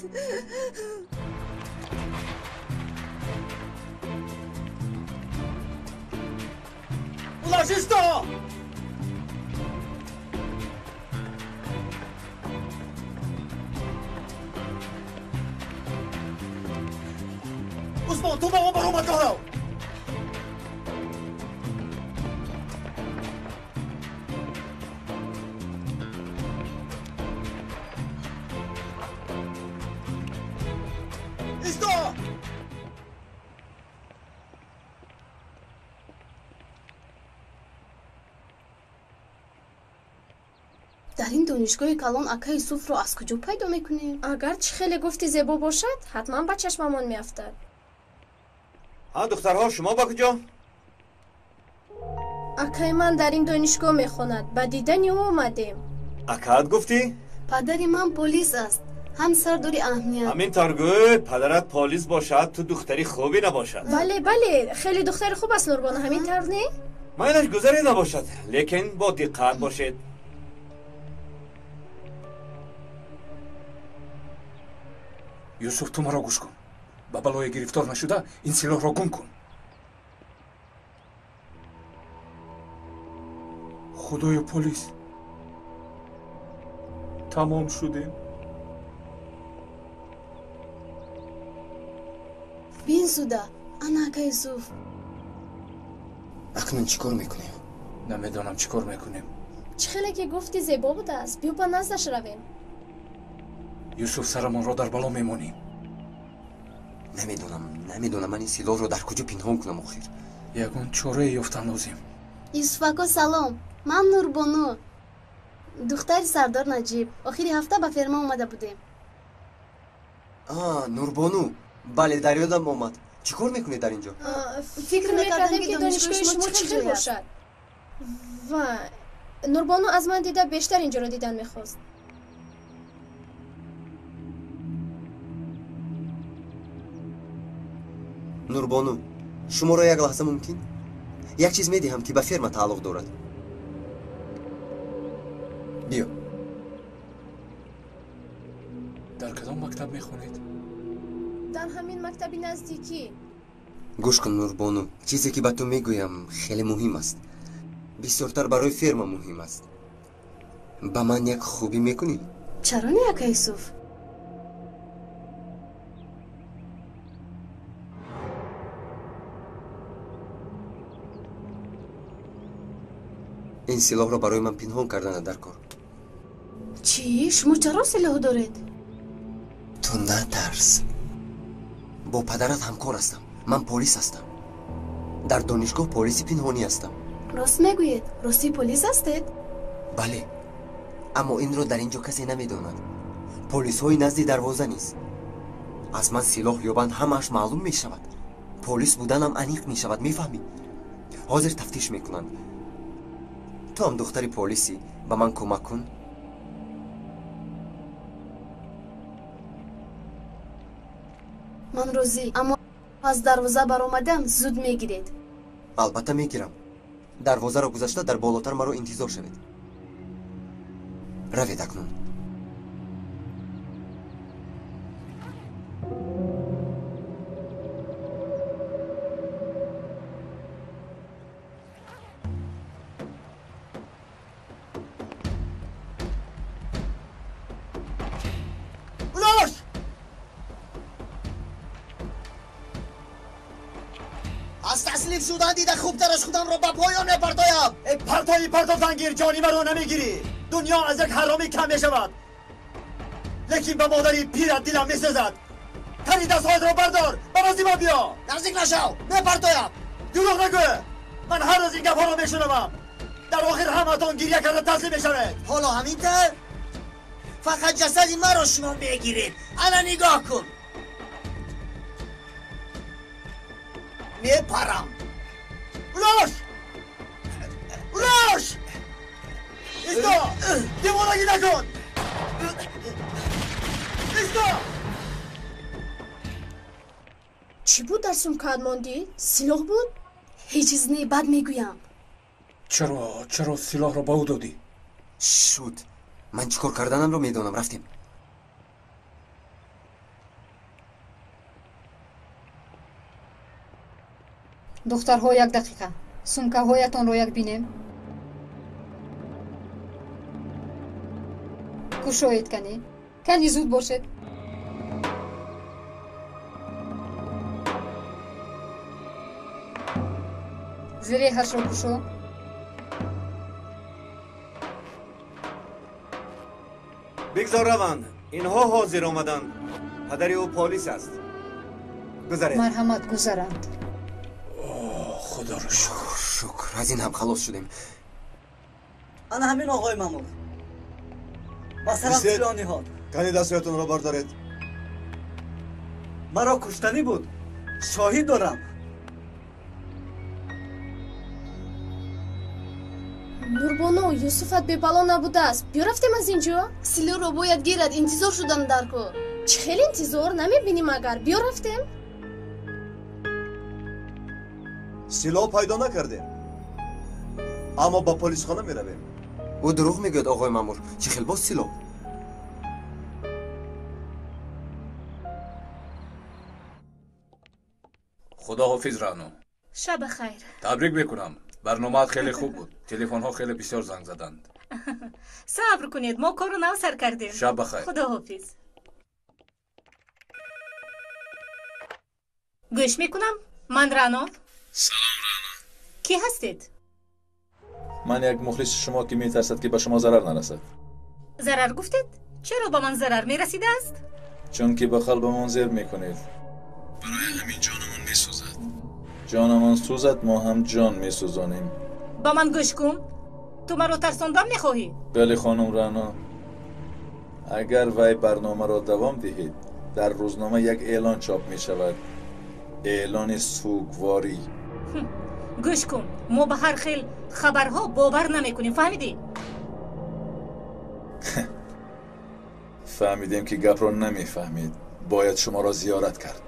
Улаш, исто! Усмон, ту ба он баромадгоҳ рав. Исто! Дар ин донишгоҳи калон ака Юсуфро аз куҷо пайдо мекунем? Агар чӣ хеле гуфти зебо бошад, ҳатман ба чашмамон меафтад. Ҳа, духтарҳо, шумо ба куҷо? Акаи ман дар ин донишгоҳ мехонад. Ба дидани ӯ омадем. Акаат гуфтӣ? Падари ман полис аст, ҳам сардори аҳамият. Ҳамин тавр гӯй, падарат полис бошад, ту духтари хубе набошад. Бале, бале, хеле духтари хуб аст Нурбону, ҳамин тавр не? Майлаш гузаре набошад, лекин бо диққат бошед. Юсуф, ту маро гӯш кун. Ба балое гирифтор нашуда, ин силоҳро гум кун. Худоё, полис! Тамом шудем. Бин, Суда, ана ака Юсуф. Акнун чӣ кор мекунем? Намедонам чӣ кор мекунем. Чӣ хеле ки гуфти зебо будааст, биё ба наздаш равем. Юсуф, сарамонро дар бало мемонем. Намедонам, намедонам, ман ин силоҳро дар куҷо пинҳон кунам охир. Ягон чорае ёфтан лозим. Юсуф ако, салом. Ман Нурбону. Духтари Сардор Наҷиб. Охири ҳафта ба ферма омада будем. Нурбону, бале, дар ёдам омад. Чӣ кор мекунед дар ин ҷо? Фикр мекардем, ки донишгоҳи шумо чӣ хел бошад. Ва Нурбону аз ман дида бештар инҷоро дидан мехост. Нурбону, шуморо як лаҳза мумкин? Як чиз медиҳам, ки ба ферма тааллуқ дорад. Биё. Дар кадом мактаб мехонед? Дар ҳамин мактаби наздикӣ. Гӯш кун, Нурбону, чизе ки ба ту мегӯям хеле муҳим аст. Бисёртар барои ферма муҳим аст. Ба ман як хубӣ мекунӣ? Чаро не, ака Юсуф? Ин силоҳро барои ман пинҳон кардана дар кор. Чӣ? Шумо чаро силоҳ доред? Ту натарс. Бо падарат ҳамкор ҳастам. Ман полис ҳастам. Дар донишгоҳ полиси пинҳонӣ ҳастам. Рост мегӯед? Ростӣ полис ҳастед? Бале, аммо инро дар ин ҷо касе намедонад. Полисҳои назди дарвоза низ. Аз ман силоҳ ёбанд, ҳамааш маълум мешавад. Полис буданам аниқ мешавад, мефаҳмӣ? Ҳозир тафтиш мекунанд. Ту ҳам духтари полисӣ, ба ман кӯмак кун. Ман розӣ, аммо аз дарвоза баромадам зуд мегиред. Албатта мегирам. Дарвозаро гузашта дар болотар маро интизор шавед. Равед акнун. Аз таслим шудан дида хубтар аз худамро ба поён мепартоям. Э, партои партофтангир, ҷони маро намегирӣ. Дунё аз як ҳаромӣ кам мешавад, лекин ба модари пират дилам месӯзад. Тани дастҳоятро бардор, ба назди ман биё. Наздик нашав, мепартоям. Дурӯғ нагӯ. Ман ҳар рӯз ин гапҳоро мешунавам. Дар охир ҳаматон гирья карда таслим мешавед. Ҳоло ҳамин тавр? Фақат ҷасади маро шумо мегиред. Ана нигоҳ кун. Мепарам. Улош! Улош! Исто! Девонагӣ накун! Исто! Чӣ буд дар сумкаат мондӣ? Силоҳ буд? Ҳеҷ чиз не, бад мегӯям. Чаро силоҳро ба ӯ додӣ? Шуд. Ман чӣ кор карданамро медонам. Рафтем. Духтарҳо, як дақиқа. Сумкаҳоятонро як бинем. Кушоед кани. Кани зуд бошед. Зиреҳашро кушо. Бигзор раванд. Инҳо ҳозир омаданд. Падари ӯ полис аст. Гузаред. Марҳамат, гузаранд. Худоро шукр. Шукр, аз ин ҳам халос шудем. Ана ҳамин оғои маъмур. Ба сарам силоҳ ниҳод. Кани дастҳоятонро бардоред. Маро куштанӣ буд. Шоҳид дорам. Нурбону, Юсуфат бебало набудааст. Биё рафтем аз ин ҷо? Силоҳро бояд гирад, интизор шудам дар кор. Чӣ хел интизор? Намебинем агар. Биё рафтем. Силоҳ пайдо накардем, аммо ба полисхона меравем. Ӯ дурӯғ мегӯяд, оғои маъмур. Чӣ хел боз силоҳ? Худоҳофиз, Раъно. Шаба хайр. Табрик мекунам. Барномаат хеле хуб буд. Телефонҳо хеле бисёр занг заданд. Сабр кунед, мо корро нав сар кардем. Шаб ба хайр. Худоҳофиз. Гӯш мекунам. Ман Раъно. Салом, Раъно. Кӣ ҳастед? Ман як мухлиси шумо, ки метарсад, ки ба шумо зарар нарасад. Зарар гуфтед? Чаро ба ман зарар мерасидааст? Чунки ба қалбамон зер мекунед. Барои ҳамин ҷонамон месӯзад. Ҷонамон сӯзад, мо ҳам ҷон месӯзонем. Ба ман гӯш кун. Ту маро тарсондан мехоҳӣ? Бале, хонум Рано. Агар вай барномаро давом диҳед, дар рӯзнома як эълон чоп мешавад. Эълони сӯгворӣ. Гӯш кун, мо ба ҳар хел хабарҳо бовар намекунем, фаҳмидӣ? Фаҳмидем, ки гапро намефаҳмед. Бояд шуморо зиёрат кард.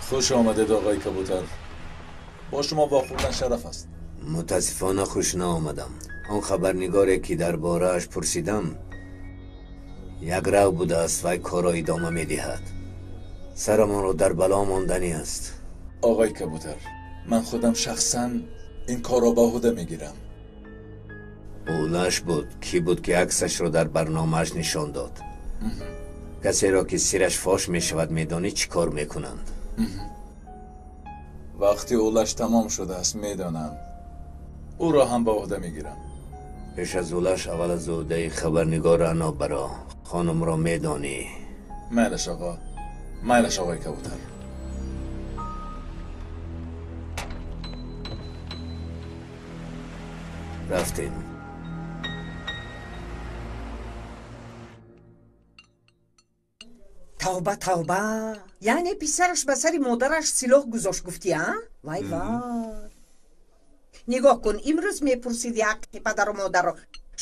Хуш омадед, оғои кабутар. Бо шумо вохӯрдан шараф аст. Мутаассифона, хуш наомадам. Он хабарнигоре, ки дар борааш пурсидам, якрав будааст. Вай корро идома медиҳад. Сарамонро дар бало монданӣ аст. Оғои кабутар, ман худам шахсан ин корро ба уҳда мегирам. Улаш буд, кӣ буд, ки аксашро дар барномааш нишон дод. Касеро, ки сираш фош мешавад, медонӣ чӣ кор мекунанд? Вақти улаш тамом шудааст, медонам. Ӯро ҳам ба уҳда мегирам. Пеш аз улаш, аввал аз уҳдаи хабарнигор Рано баро. Хонумро медонӣ. Майлаш, оғо, майлаш, оғои кабутар. Рафтем. Тавба, тавба! Яъне писараш ба сари модараш силоҳ гузошт, гуфтӣ, а? Вай, вай! Нигоҳ кун, имрӯз мепурсиди ҳаққи падару модарро.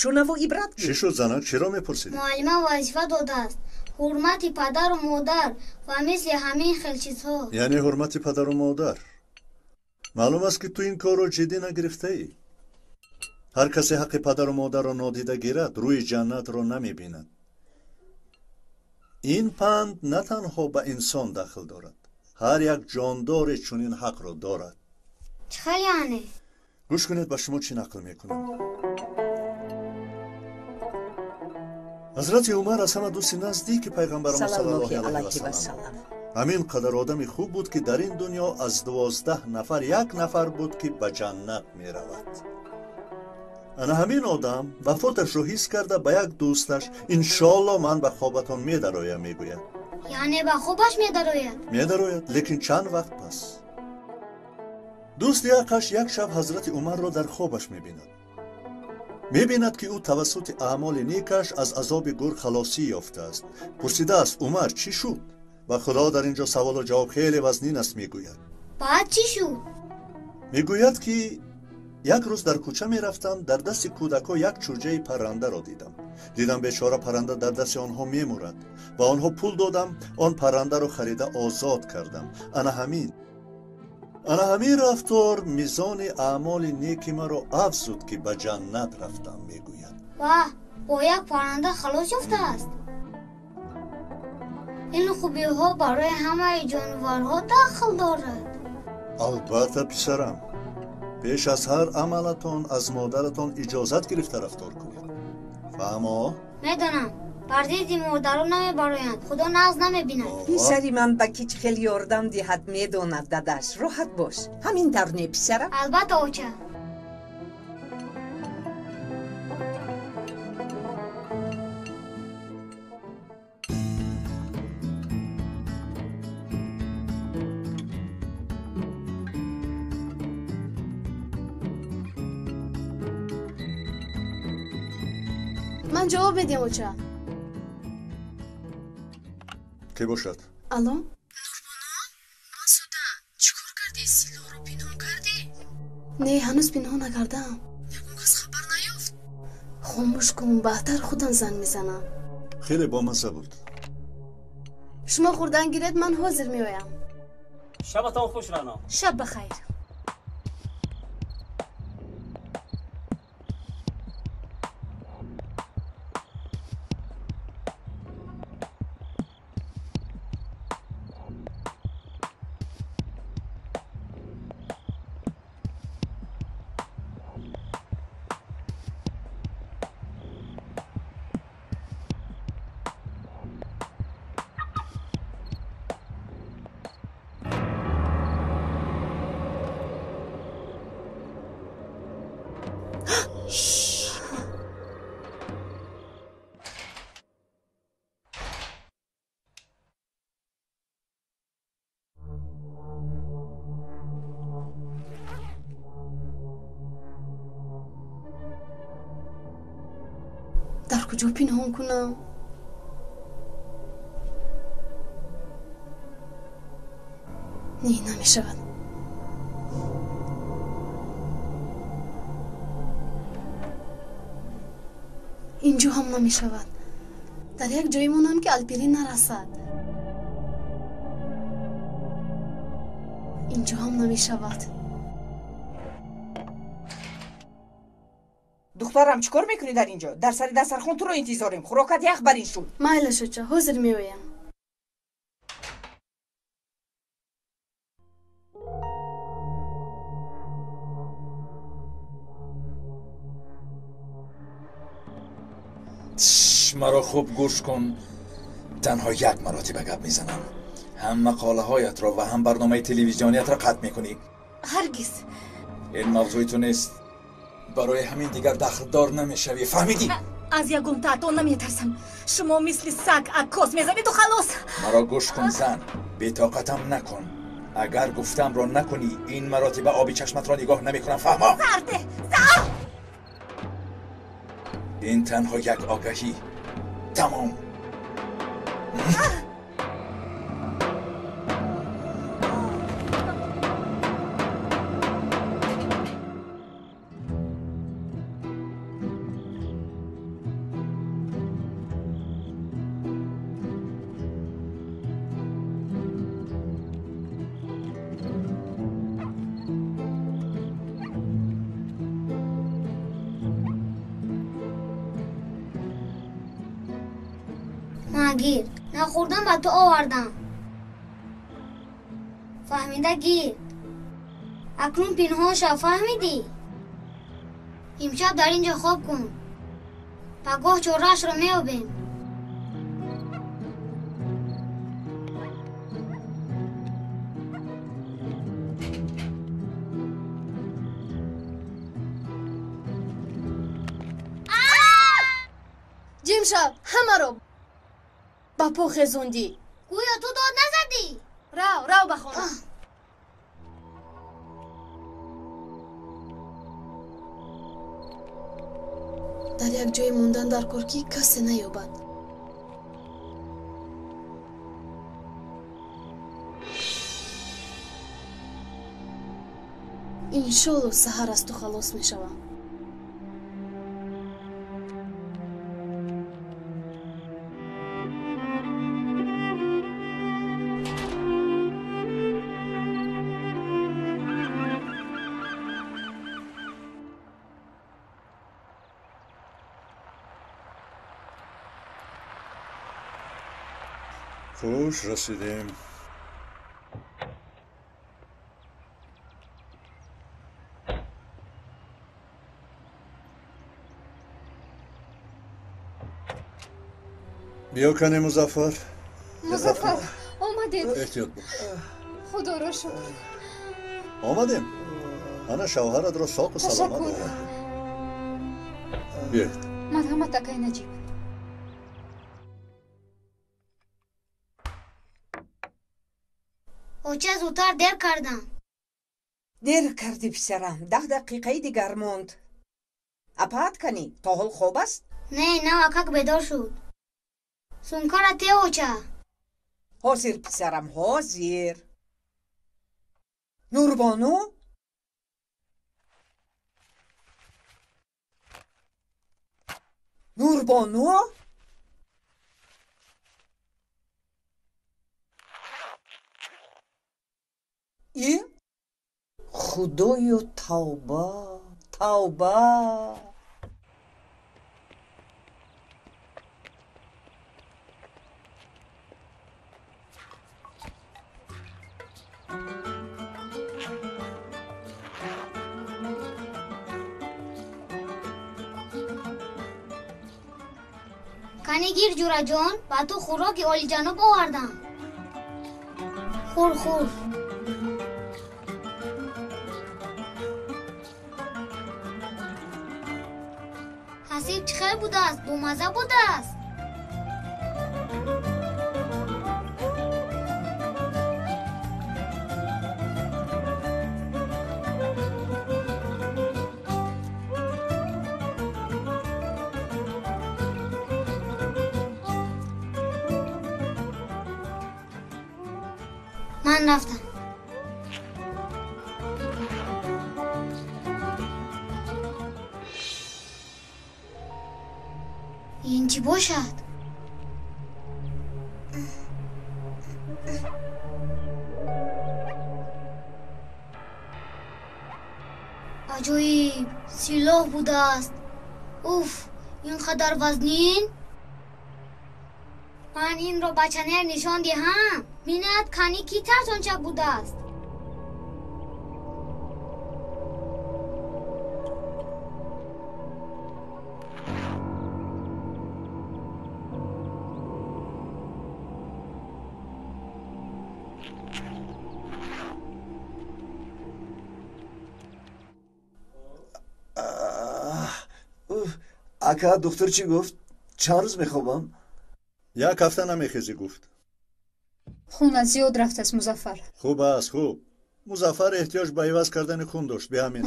Шунаву ибрат Чӣ шуд, занак? Чиро мепурсидӣ? Муаллима вазифа додааст: ҳурмати падару модар ва мисли ҳамин хел чизҳо. Яъне ҳурмати падару модар. Маълум аст, ки ту ин корро ҷиддӣ нагирифтаӣ. Ҳар касе ҳаққи падару модарро нодида гирад, рӯи ҷаннатро намебинад. Ин панд на танҳо ба инсон дахл дорад, ҳар як ҷондоре чунин ҳақро дорад. Чӣ хел яъне? Гӯш кунед, ба шумо чӣ нақл мекунам. Ҳазрати Умар аз ҳама дӯсти наздики пайғамбаромо саллаллоҳи алайҳи васаллам. Ҳамин қадар одами хуб буд, ки дар ин дунё аз 12 нафар як нафар буд, ки ба ҷаннат меравад. Ана ҳамин одам вафоташро ҳис карда, ба як дӯсташ: «Иншоалло, ман ба хобатон медароям», мегӯяд. Яъне ба хобаш медарояд? Медарояд, лекин чанд вақт пас. Дӯсти ҳаққаш як шаб ҳазрати Умарро дар хобаш мебинад. Мебинад, ки ӯ тавассути аъмоли некаш аз азоби гур халосӣ ёфтааст. Пурсидааст: «Умар, чӣ шуд?» Ба Худо, дар ин ҷо саволу ҷавоб хеле вазнин аст, мегӯяд. Баъд чӣ шуд? Мегӯяд, ки як рӯз дар кӯча мерафтам, дар дасти кӯдакҳо як чӯҷаи паррандаро дидам. Дидам, бечора парранда дар дасти онҳо мемурад. Ба онҳо пул додам, он паррандаро харида озод кардам. Ана ҳамин рафтор мизони аъмоли неки маро афзуд, ки ба ҷаннат рафтам, мегӯяд. Ваҳ, бо як парранда халос ёфтааст. Ин хубиҳо барои ҳамаи ҷонварҳо дахл дорад. Албатта, писарам. Пеш аз ҳар амалатон аз модаратон иҷозат гирифта рафтор кунед. Фаҳмо? Медонам. Бар зидди модарон намебароянд, Худо нағз намебинад. Писари ман ба ки чӣ хел ёрдам диҳад, медонад, дадаш. Роҳат бош. Ҳамин тавр не, писарам? Албатта, оча. Ман ҷавоб медиҳам, оча. Ки бошад? Алло, Нурбоно, ман Суда. Чӣ кор кардӣ? Силоҳро пинҳон кардӣ? Не, ҳанӯз пинҳон накардаам. Ягон кас хабар наёфт? Хомӯш кун, баъдтар худам занг мезанам. Хеле бомазза буд. Шумо хӯрдан гиред, ман ҳозир меоям. Шабатон хуш, Рано. Шаб бахайр. Дар куҷо пинҳон кунам? Не, намешавад. Инҷо ҳам намешавад. Дар як ҷое монам, ки Алпирин нарасад. Инҷо ҳам намешавад. Духтарам, чӣ кор мекунӣ дар инҷо? Дар сари дастархон туро интизорем. Хӯрокат ях бар ин шуд. Майлаш, оча, ҳозир меоям. Маро хуб гӯш кун. Танҳо як маротиба гап мезанам. Ҳам мақолаҳоятро ва ҳам барномаи телевизиониятро қатъ мекунӣ. Ҳаргиз. Ин мавзӯи ту нест. Барои ҳамин дигар дахлдор намешавӣ. Фаҳмидӣ? Аз ягон таъто наметарсам. Шумо мисли саг аккос мезанеду халос. Маро гӯш кун, зан. Бетоқатам накун. Агар гуфтамро накунӣ, ин маротиба оби чашматро нигоҳ намекунам. Фаҳмо? Сарде! Сар! Ин танҳо як огаҳӣ. Тамом. Гир, нахӯрдам ба ту овардам. Фаҳмида гир. Акнун пинҳон шав, фаҳмидӣ? Имшаб дар ин ҷо хоб кун. Пагоҳ чораашро меёбем. Ҷим шав, ҳамаро ба по хезондӣ. Гӯё ту дод назадӣ. Рав, рав ба хона. Дар як ҷое мондан дар кор, ки касе наёбад. Иншолло, саҳар аз ту халос мешавам. Хуш расидем. Биё кане, Музаффар. Музаффар, омадед. Эҳтиёт бош. Худоро шукр. Омадем. Ана шавҳаратро соқу саломат Ташаккур. овардем. Биёед. Марҳамат, акай Наҷиб. Оча, зудтар дер кардам. Дер кардӣ, писарам. 10 дақиқаи дигар монд. Апаат канӣ, то ҳол хоб аст? Не, навакак бедор шуд. Сумкара те, оча. Ҳозир, писарам, ҳозир. Нурбону? Нурбону? И? Худоё, тавба, тавба. Кани гир, ҷураҷон, ба ту хӯроки олиҷаноб овардам. Хӯр, хӯр. Ҳасиб чӣ хел будааст? Бомазза будааст? Ман рафтам. Ин чӣ бошад? Аҷоиб, силоҳ будааст. Уф, ин қадар вазнин? Ман инро ба Чанер нишон диҳам. Бинад, кани кӣ тарсончак будааст. Ака, духтур чӣ гуфт? Чанд рӯз мехобам? Як ҳафта намехезӣ, гуфт. Хунат зиёд рафтааст, Музаффар. Хуб аст, хуб. Музаффар эҳтиёҷ ба иваз кардани хун дошт, биҳамин.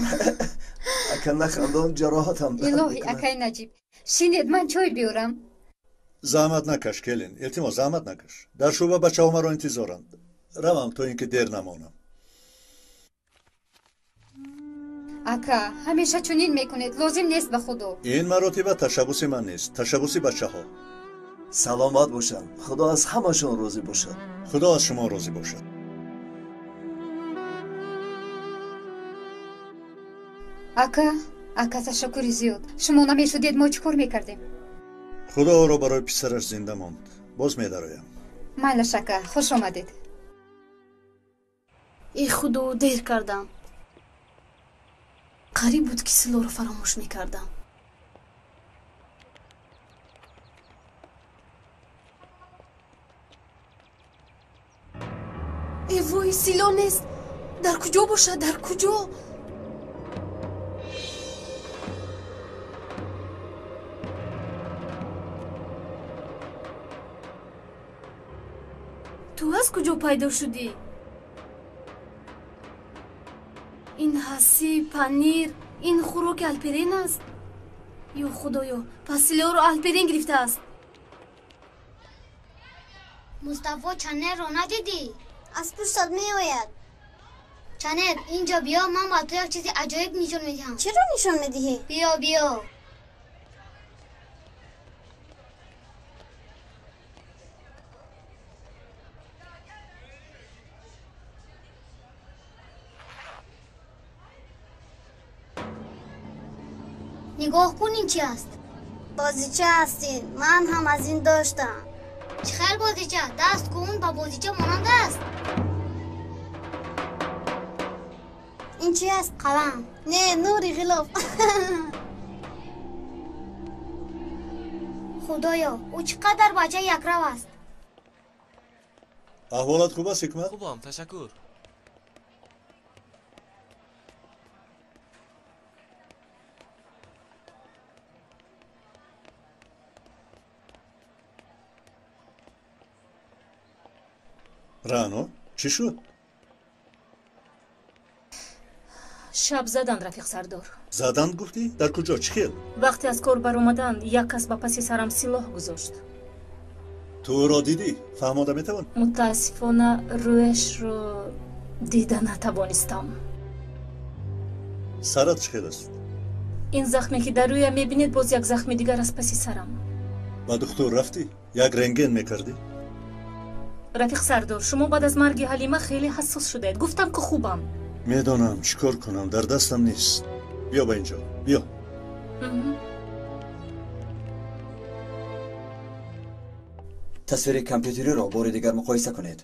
Ака, нахандон, ҷароҳатам дард Илоҳӣ, мекунад. Акай Наҷиб, шинед, ман чой биёрам. Заҳмат накаш, келин, илтимос, заҳмат накаш. Дар шӯъба бачаҳо маро интизоранд. Равам, то ин ки дер намонам. Ака, ҳамеша чунин мекунед, лозим нест ба Худо. Ин маротиба ташаббуси ман нест, ташаббуси бачаҳо. Саломат бошанд. Худо аз ҳамашон розӣ бошад. Худо аз шумо розӣ бошад. Ака, ака, ташаккури зиёд. Шумо намешудед, мо чӣ кор мекардем? Худо ӯро барои писараш зинда монд. Боз медароям. Майлаш, ака, хуш омадед. Э Худо, дер кардам. Қариб буд, ки силоҳро фаромӯш мекардам. Э вой, силоҳ нест. Дар куҷо бошад, дар куҷо? Ту аз куҷо пайдо шудӣ? Ин ҳасӣ, панир, ин хӯроки Алперен аст? Ё Худоё, пас силоҳро Алперен гирифтааст. Мустафо, Чанерро надидӣ? Аз пуштат меояд. Чанер, инҷо биё, ман ба ту як чизи аҷоиб нишон медиҳам. Чиро нишон медиҳӣ? Биё, биё. Нигоҳ кун, ин чи аст? Бозича ҳастин. Ман ҳам аз ин доштам. Чӣ хел бозича? Даст кун, ба бозича монанд аст. Ин чи аст? Қалам. Не, нури ғилоф. Худоё, ӯ чӣ қадар бачаи якрав аст. Аҳволат хуб аст, Ҳикмат? Хубам, ташаккур. Рано, чӣ шуд? Шаб заданд, рафиқ сардор. Заданд, гуфтӣ? Дар куҷо? Чӣ хел? Вақте аз кор баромадан, як кас ба паси сарам силоҳ гузошт. Ту ӯро дидӣ? Фаҳмода метавон? Мутаассифона, рӯяшро дида натавонистам. Сарат чӣ хел аст? Ин захме, ки дар рӯям мебинед, боз як захми дигар аз паси сарам. Ба духтур рафтӣ? Як рентген мекардӣ? Рафиқ сардор, шумо баъд аз марги Ҳалима хеле ҳассос шудаед. Гуфтам, ки хубам. Медонам, чӣ кор кунам, дар дастам нест. Биё ба инҷо, биё. Тасвири компютериро бори дигар муқоиса кунед.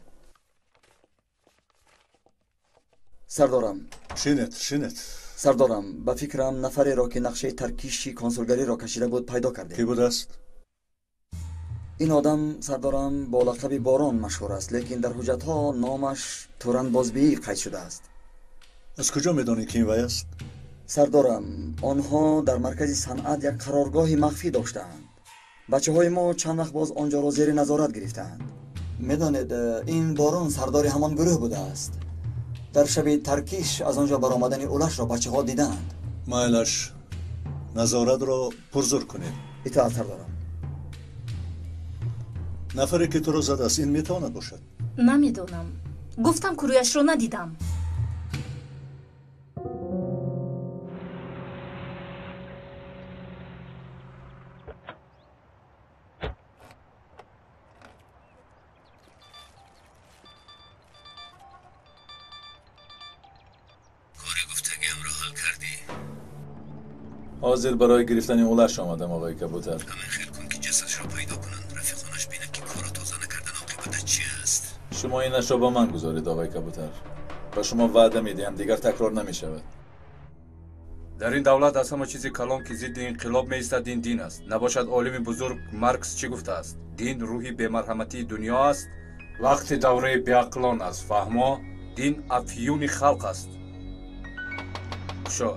Сардорам. Шинед, шинед. Сардорам, ба фикрам, нафареро, ки нақшаи таркиши консулгариро кашида буд, пайдо кардем. Кӣ будааст? Ин одам, сардорам, бо лақаби Борон машҳур аст, лекин дар ҳуҷҷатҳо номаш Туранбозбиӣ қайд шудааст. Аз куҷо медонӣ, ки ин вай аст? Сардорам, онҳо дар маркази санъат як қароргоҳи махфӣ доштаанд. Бачаҳои мо чанд вақт боз он ҷоро зери назорат гирифтаанд. Медонед, ин Борон сардори ҳамон гурӯҳ будааст. Дар шаби таркиш аз он ҷо баромадани улашро бачаҳо дидаанд. Майлаш, назоратро пурзур кунед. Итоат, сардорам. Нафаре, ки туро задааст, ин метавонад бошад? Намедонам. Гуфтам ки рӯяшро надидам. ҳозир барои гирифтани улаш омадам, оғои кабутар. Ҳамин хел кун ки ҷасадшро пайдо кунанд, рафиқонаш бинанд ки корро тоза накардан оқибаташ чи аст. Шумо инашро ба ман гузоред, оғои кабутар. Ба шумо ваъда медиҳам, дигар такрор намешавад. Дар ин давлат аз ҳама чизи калон ки зидди инқилоб меистад, ин дин аст. Набошад олими бузург Маркс чӣ гуфтааст? Дин рӯҳи бемарҳаматии дунё аст. Вақти давраи беақлон аст, фаҳмо? Дин афюни халқ аст. Кушо.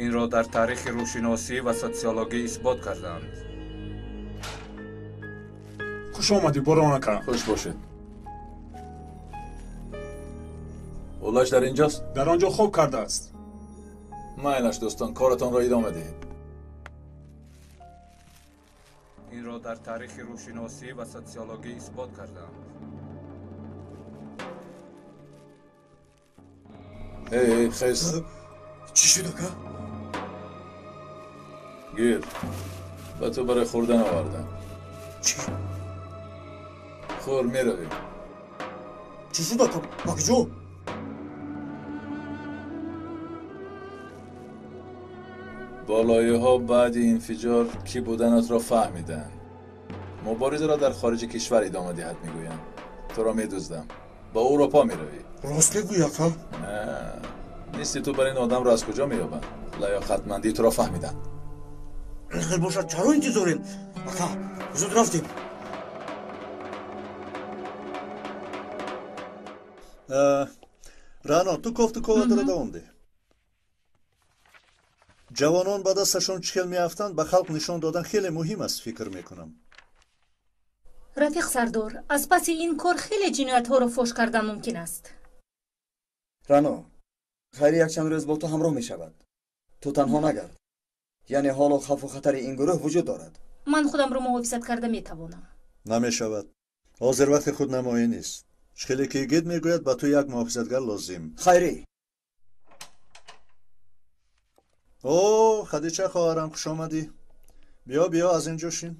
Инро дар таърихи рӯҳшиносӣ ва социологӣ исбот кардаанд. Хуш омадӣ, Борон ака. Хуш бошед. Улаш дар инҷост? Дар он ҷо хоб кардааст. Майлаш, дӯстон, коратонро идома диҳед. Инро дар таърихи рӯҳшиносӣ ва социологӣ исбот кардаанд. Эй, хез. Чӣ шуд, ака? Гир, ба ту барои хӯрдан овардам. Чӣ? Хӯр, меравем. Чӣ шуд, ака? Ба куҷо? Болоиҳо баъди инфиҷор кӣ буданатро фаҳмиданд. Муборизаро дар хориҷи кишвар идома диҳад мегӯянд. Туро медуздам. Ба Аврупо меравӣ. Рост мегӯӣ, ака? Не, нисти ту бар ин одамро аз куҷо меёбанд? Лаёқатмандии туро фаҳмиданд. Хел бошад, чаро интизорем? Ака, зуд рафтем. Рано, ту кофту коватро давом деҳ. Ҷавонон ба дасташон чӣ хел меафтанд, ба халқ нишон додан хеле муҳим аст, фикр мекунам. Рафиқ сардор, аз паси ин кор хеле ҷиноятҳоро фош кардан мумкин аст. Рано, хайри якчанд рӯз бо ту ҳамроҳ мешавад. Ту танҳо нагард. Яъне ҳоло хавфу хатари ин гурӯҳ вуҷуд дорад. Ман худамро муҳофизат карда метавонам. Намешавад. Ҳозир вақти худнамоӣ нест. Чӣ хеле ки гид мегӯяд, ба ту як муҳофизатгар лозим. Хайрӣ. О, Хадича хоҳарам, хуш омадӣ. Биё, биё, аз ин ҷо шин.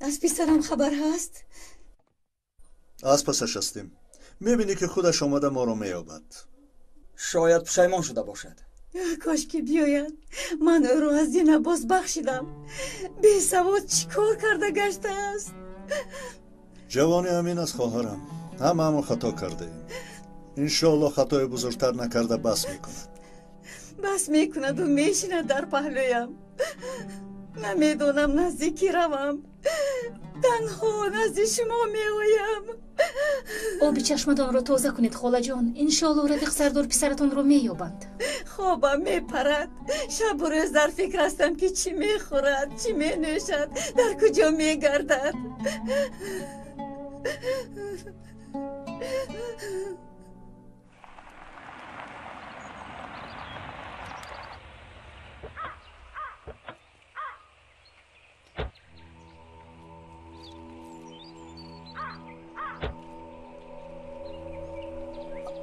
Аз писарам хабар ҳаст? Аз пасаш ҳастем. Мебинӣ ки худаш омада моро меёбад. Шояд пушаймон шуда бошад. Кош ки биёяд. Ман ӯро аз дина боз бахшидам. Бесавод чӣ кор карда гаштааст? Ҷавони ҳамин аст, хоҳарам. Ҳамаамон хато кардаем. Иншоалло хатои бузургтар накарда бас мекунад. Бас мекунаду мешинад дар паҳлӯям. Намедонам назди кӣ равам. Танҳо назди шумо меоям. Оби чашматонро тоза кунед, холаҷон. Иншоалло рафиқ сардор писаратонро меёбанд. Хобам мепарад. Шабу рӯз дар фикр ҳастам ки чӣ мехӯрад, чӣ менӯшад, дар куҷо мегардад.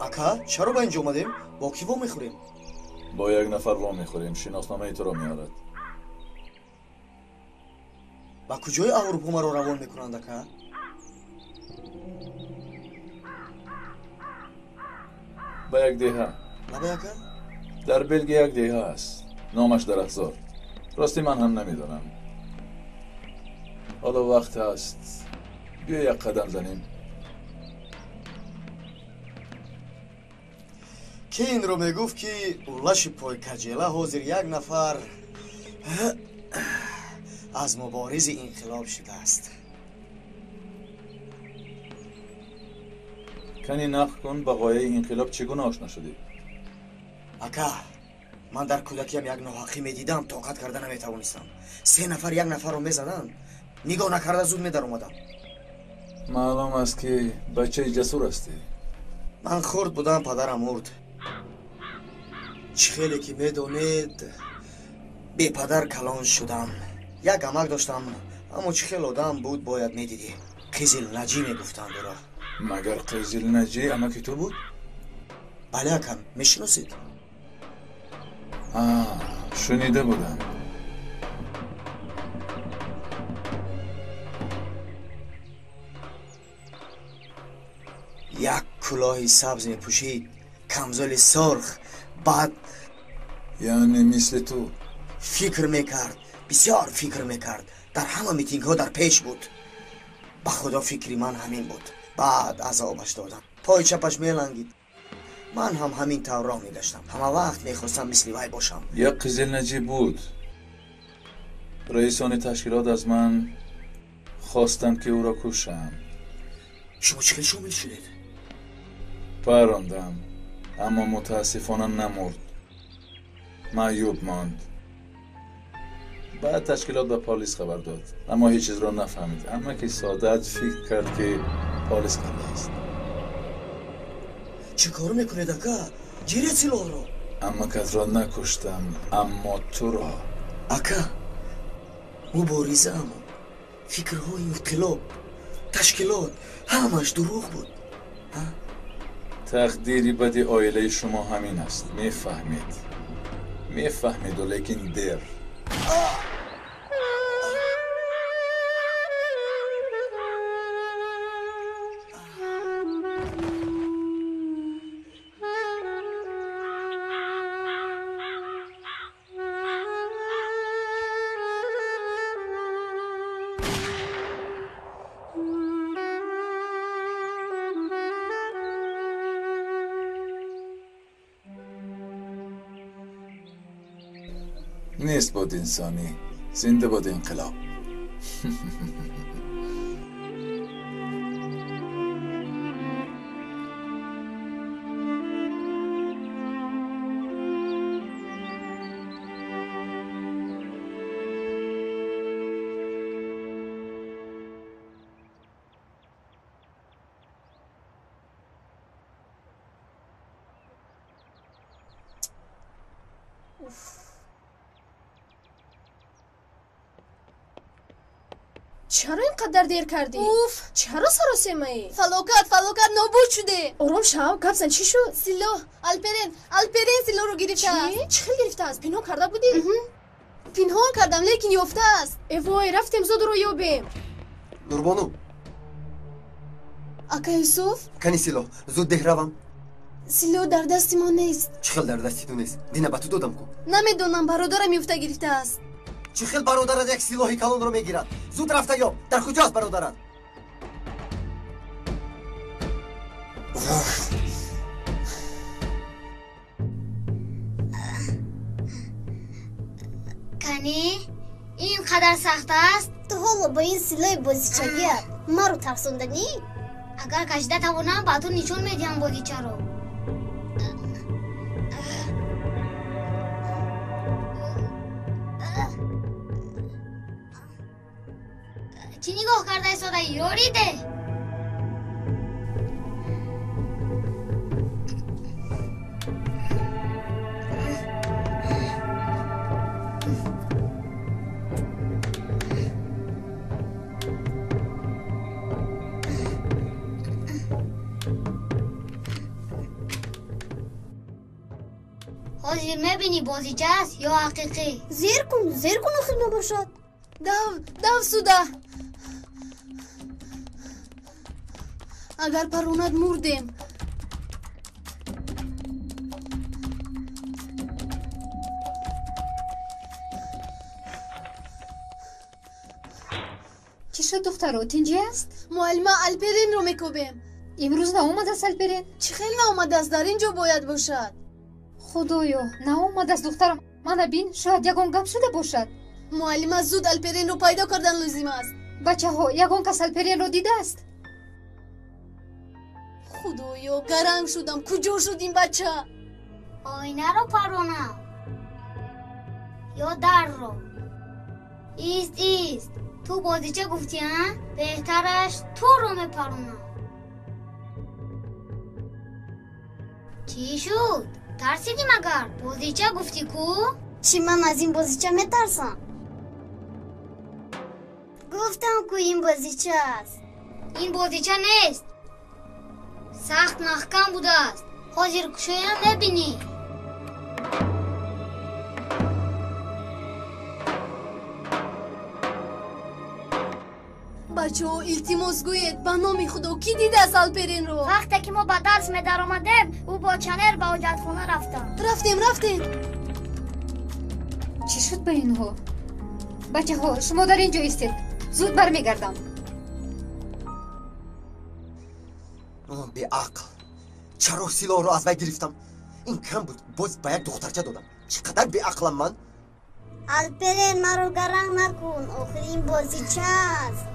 Ака, чаро ба инҷо омадем? Бо кӣ вомехӯрем? Бо як нафар вомехӯрем, шиносномаи туро меорад. Ба куҷои Аврупо маро равон мекунанд, ака? Ба як деҳа. Лабай, ака? Дар Белгия як деҳа аст. Номаш Дарахтзор. Рости ман ҳам намедонам. Ҳоло вақт ҳаст. Биё як қадам занем. Ки инро мегуфт, ки улаши пойкаҷела ҳозир як нафар аз муборизи инқилоб шудааст. Кани нақл кун, ба ғояи инқилоб чӣ гуна ошно шудӣ? Ака, ман дар кӯдакиам як ноҳақӣ медидам, тоқат карда наметавонистам. Се нафар як нафарро мезаданд, нигоҳ накарда зуд медаромадам. Маълум аст, ки бачаи ҷасур ҳастӣ. Ман хурд будам, падарам мурд. Чӣ хеле ки медонед, бепадар калон шудам. Як амак доштам, аммо чӣ хел одам буд, бояд медидӣ. Қизил Наҷӣ мегуфтанд ӯро. Магар Қизил Наҷӣ амаки ту буд? Бале, акам, мешиносед? Шунида будам. Як кулоҳи сабз мепӯшид, камзоли сурх, баъд яъне мисли ту фикр мекард, бисёр фикр мекард. Дар ҳама митингҳо дар пеш буд. Ба худо фикри ман ҳамин буд. Баъд азобаш додам. Пои чапаш мелангид. Ман ҳам ҳамин тавр роҳ мегаштам. Ҳама вақт мехостам мисли вай бошам. Як Қизил Наҷӣ буд. Раисони ташкилот аз ман хостанд, ки ӯро кушам. Шумо чӣ хел шомил шудед? Парондам, аммо мутаассифона намурд. Маъюб монд. Баъд ташкилот ба полис хабар дод, аммо ҳеҷ чизро нафаҳмид. Амаки Саодат фикр кард, ки полис кардааст. Чӣ кор мекунед, ака? Гиред силоҳро. Амакатро накуштам, аммо туро. Ака, муборизаамон, фикрҳои инқилоб, ташкилот, ҳамаш дурӯғ буд. Тақдири бади оилаи шумо ҳамин аст. Мефаҳмед, мефаҳмеду, лекин дер. Нест буд инсонӣ, зинда буд инқилоб. Чаро ин қадар дер кардӣ? Уф! Чаро саросемаӣ? Фалокат, фалокат, нобуд шуде! Ором шав, гап зан, чӣ шуд? Силоҳ, Алперен, Алперен силоҳро гирифтааст. Чӣ? Чӣ хел гирифтааст? Пинҳон карда будӣ? Пинҳон кардам, лекин ёфтааст. Э вой, рафтем зуд ӯро ёбем. Нурбону. Ака Юсуф? Кани силоҳ, зуд деҳ равам. Силоҳ дар дасти мо нест. Чӣ хел дар дасти ту нест? Дина ба ту додам ку. Намедонам, бародарам ёфта гирифтааст. Чӣ хел бародарат як силоҳи калонро мегирад? Зуд рафта ёб, дар куҷост бародарат? Кани, ин қадар сахт аст? Ту ҳоло бо ин силоҳи бозичагият маро тарсонданӣ? Агар кашида тавонам, ба ту нишон медиҳам бозичаро. Чӣ нигоҳ карда истодаӣ? Ёрӣ деҳ. Ҳозир мебинӣ бозича аст ё ҳақиқӣ. Зер кун, зер кун, охир набошад. Дав, дав суда. Агар паронад мурдем. Чӣ шуд, духтаро, тинҷӣ аст? Муаллима, Алперинро мекобем. Имрӯз наомадааст Алперин? Чӣ хел наомадааст? Дар ин ҷо бояд бошад. Худоё, наомадааст духтарам. Мана бин, шояд ягон гап шуда бошад. Муаллима, зуд Алперинро пайдо кардан лозим аст. Бачаҳо, ягон кас Алперинро дидааст? Худоё, гаранг шудам. Куҷо шуд ин бача? Оинаро паронам ё дарро? Ист, ист, ту бозича гуфтӣ, а? Беҳтараш туро мепаронам. Чӣ шуд? Тарсидӣ магар? Бозича гуфтӣ ку? Чӣ, ман аз ин бозича метарсам? Гуфтам ку ин бозича аст. Ин бозича нест, сахт маҳкам будааст. Ҳозир кушоям, мебинӣ. Бачаҳо, илтимос, гӯед, ба номи Худо, кӣ дидааст Алперинро? Вақте ки мо ба дарс медаромадем, ӯ бо Чанер ба ҳоҷатхона рафтанд. Рафтем, рафтем. Чӣ шуд ба инҳо? Бачаҳо, шумо дар ин ҷо истед, зуд бармегардам. Беақл, чаро силоҳро аз вай гирифтам? Ин кам буд, боз ба як духтарча додам. Чӣ қадар беақлам ман! Алперен, маро гаранг накун, охир ин бозича аст.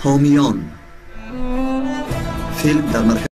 Ҳомиён. Филм дар марказ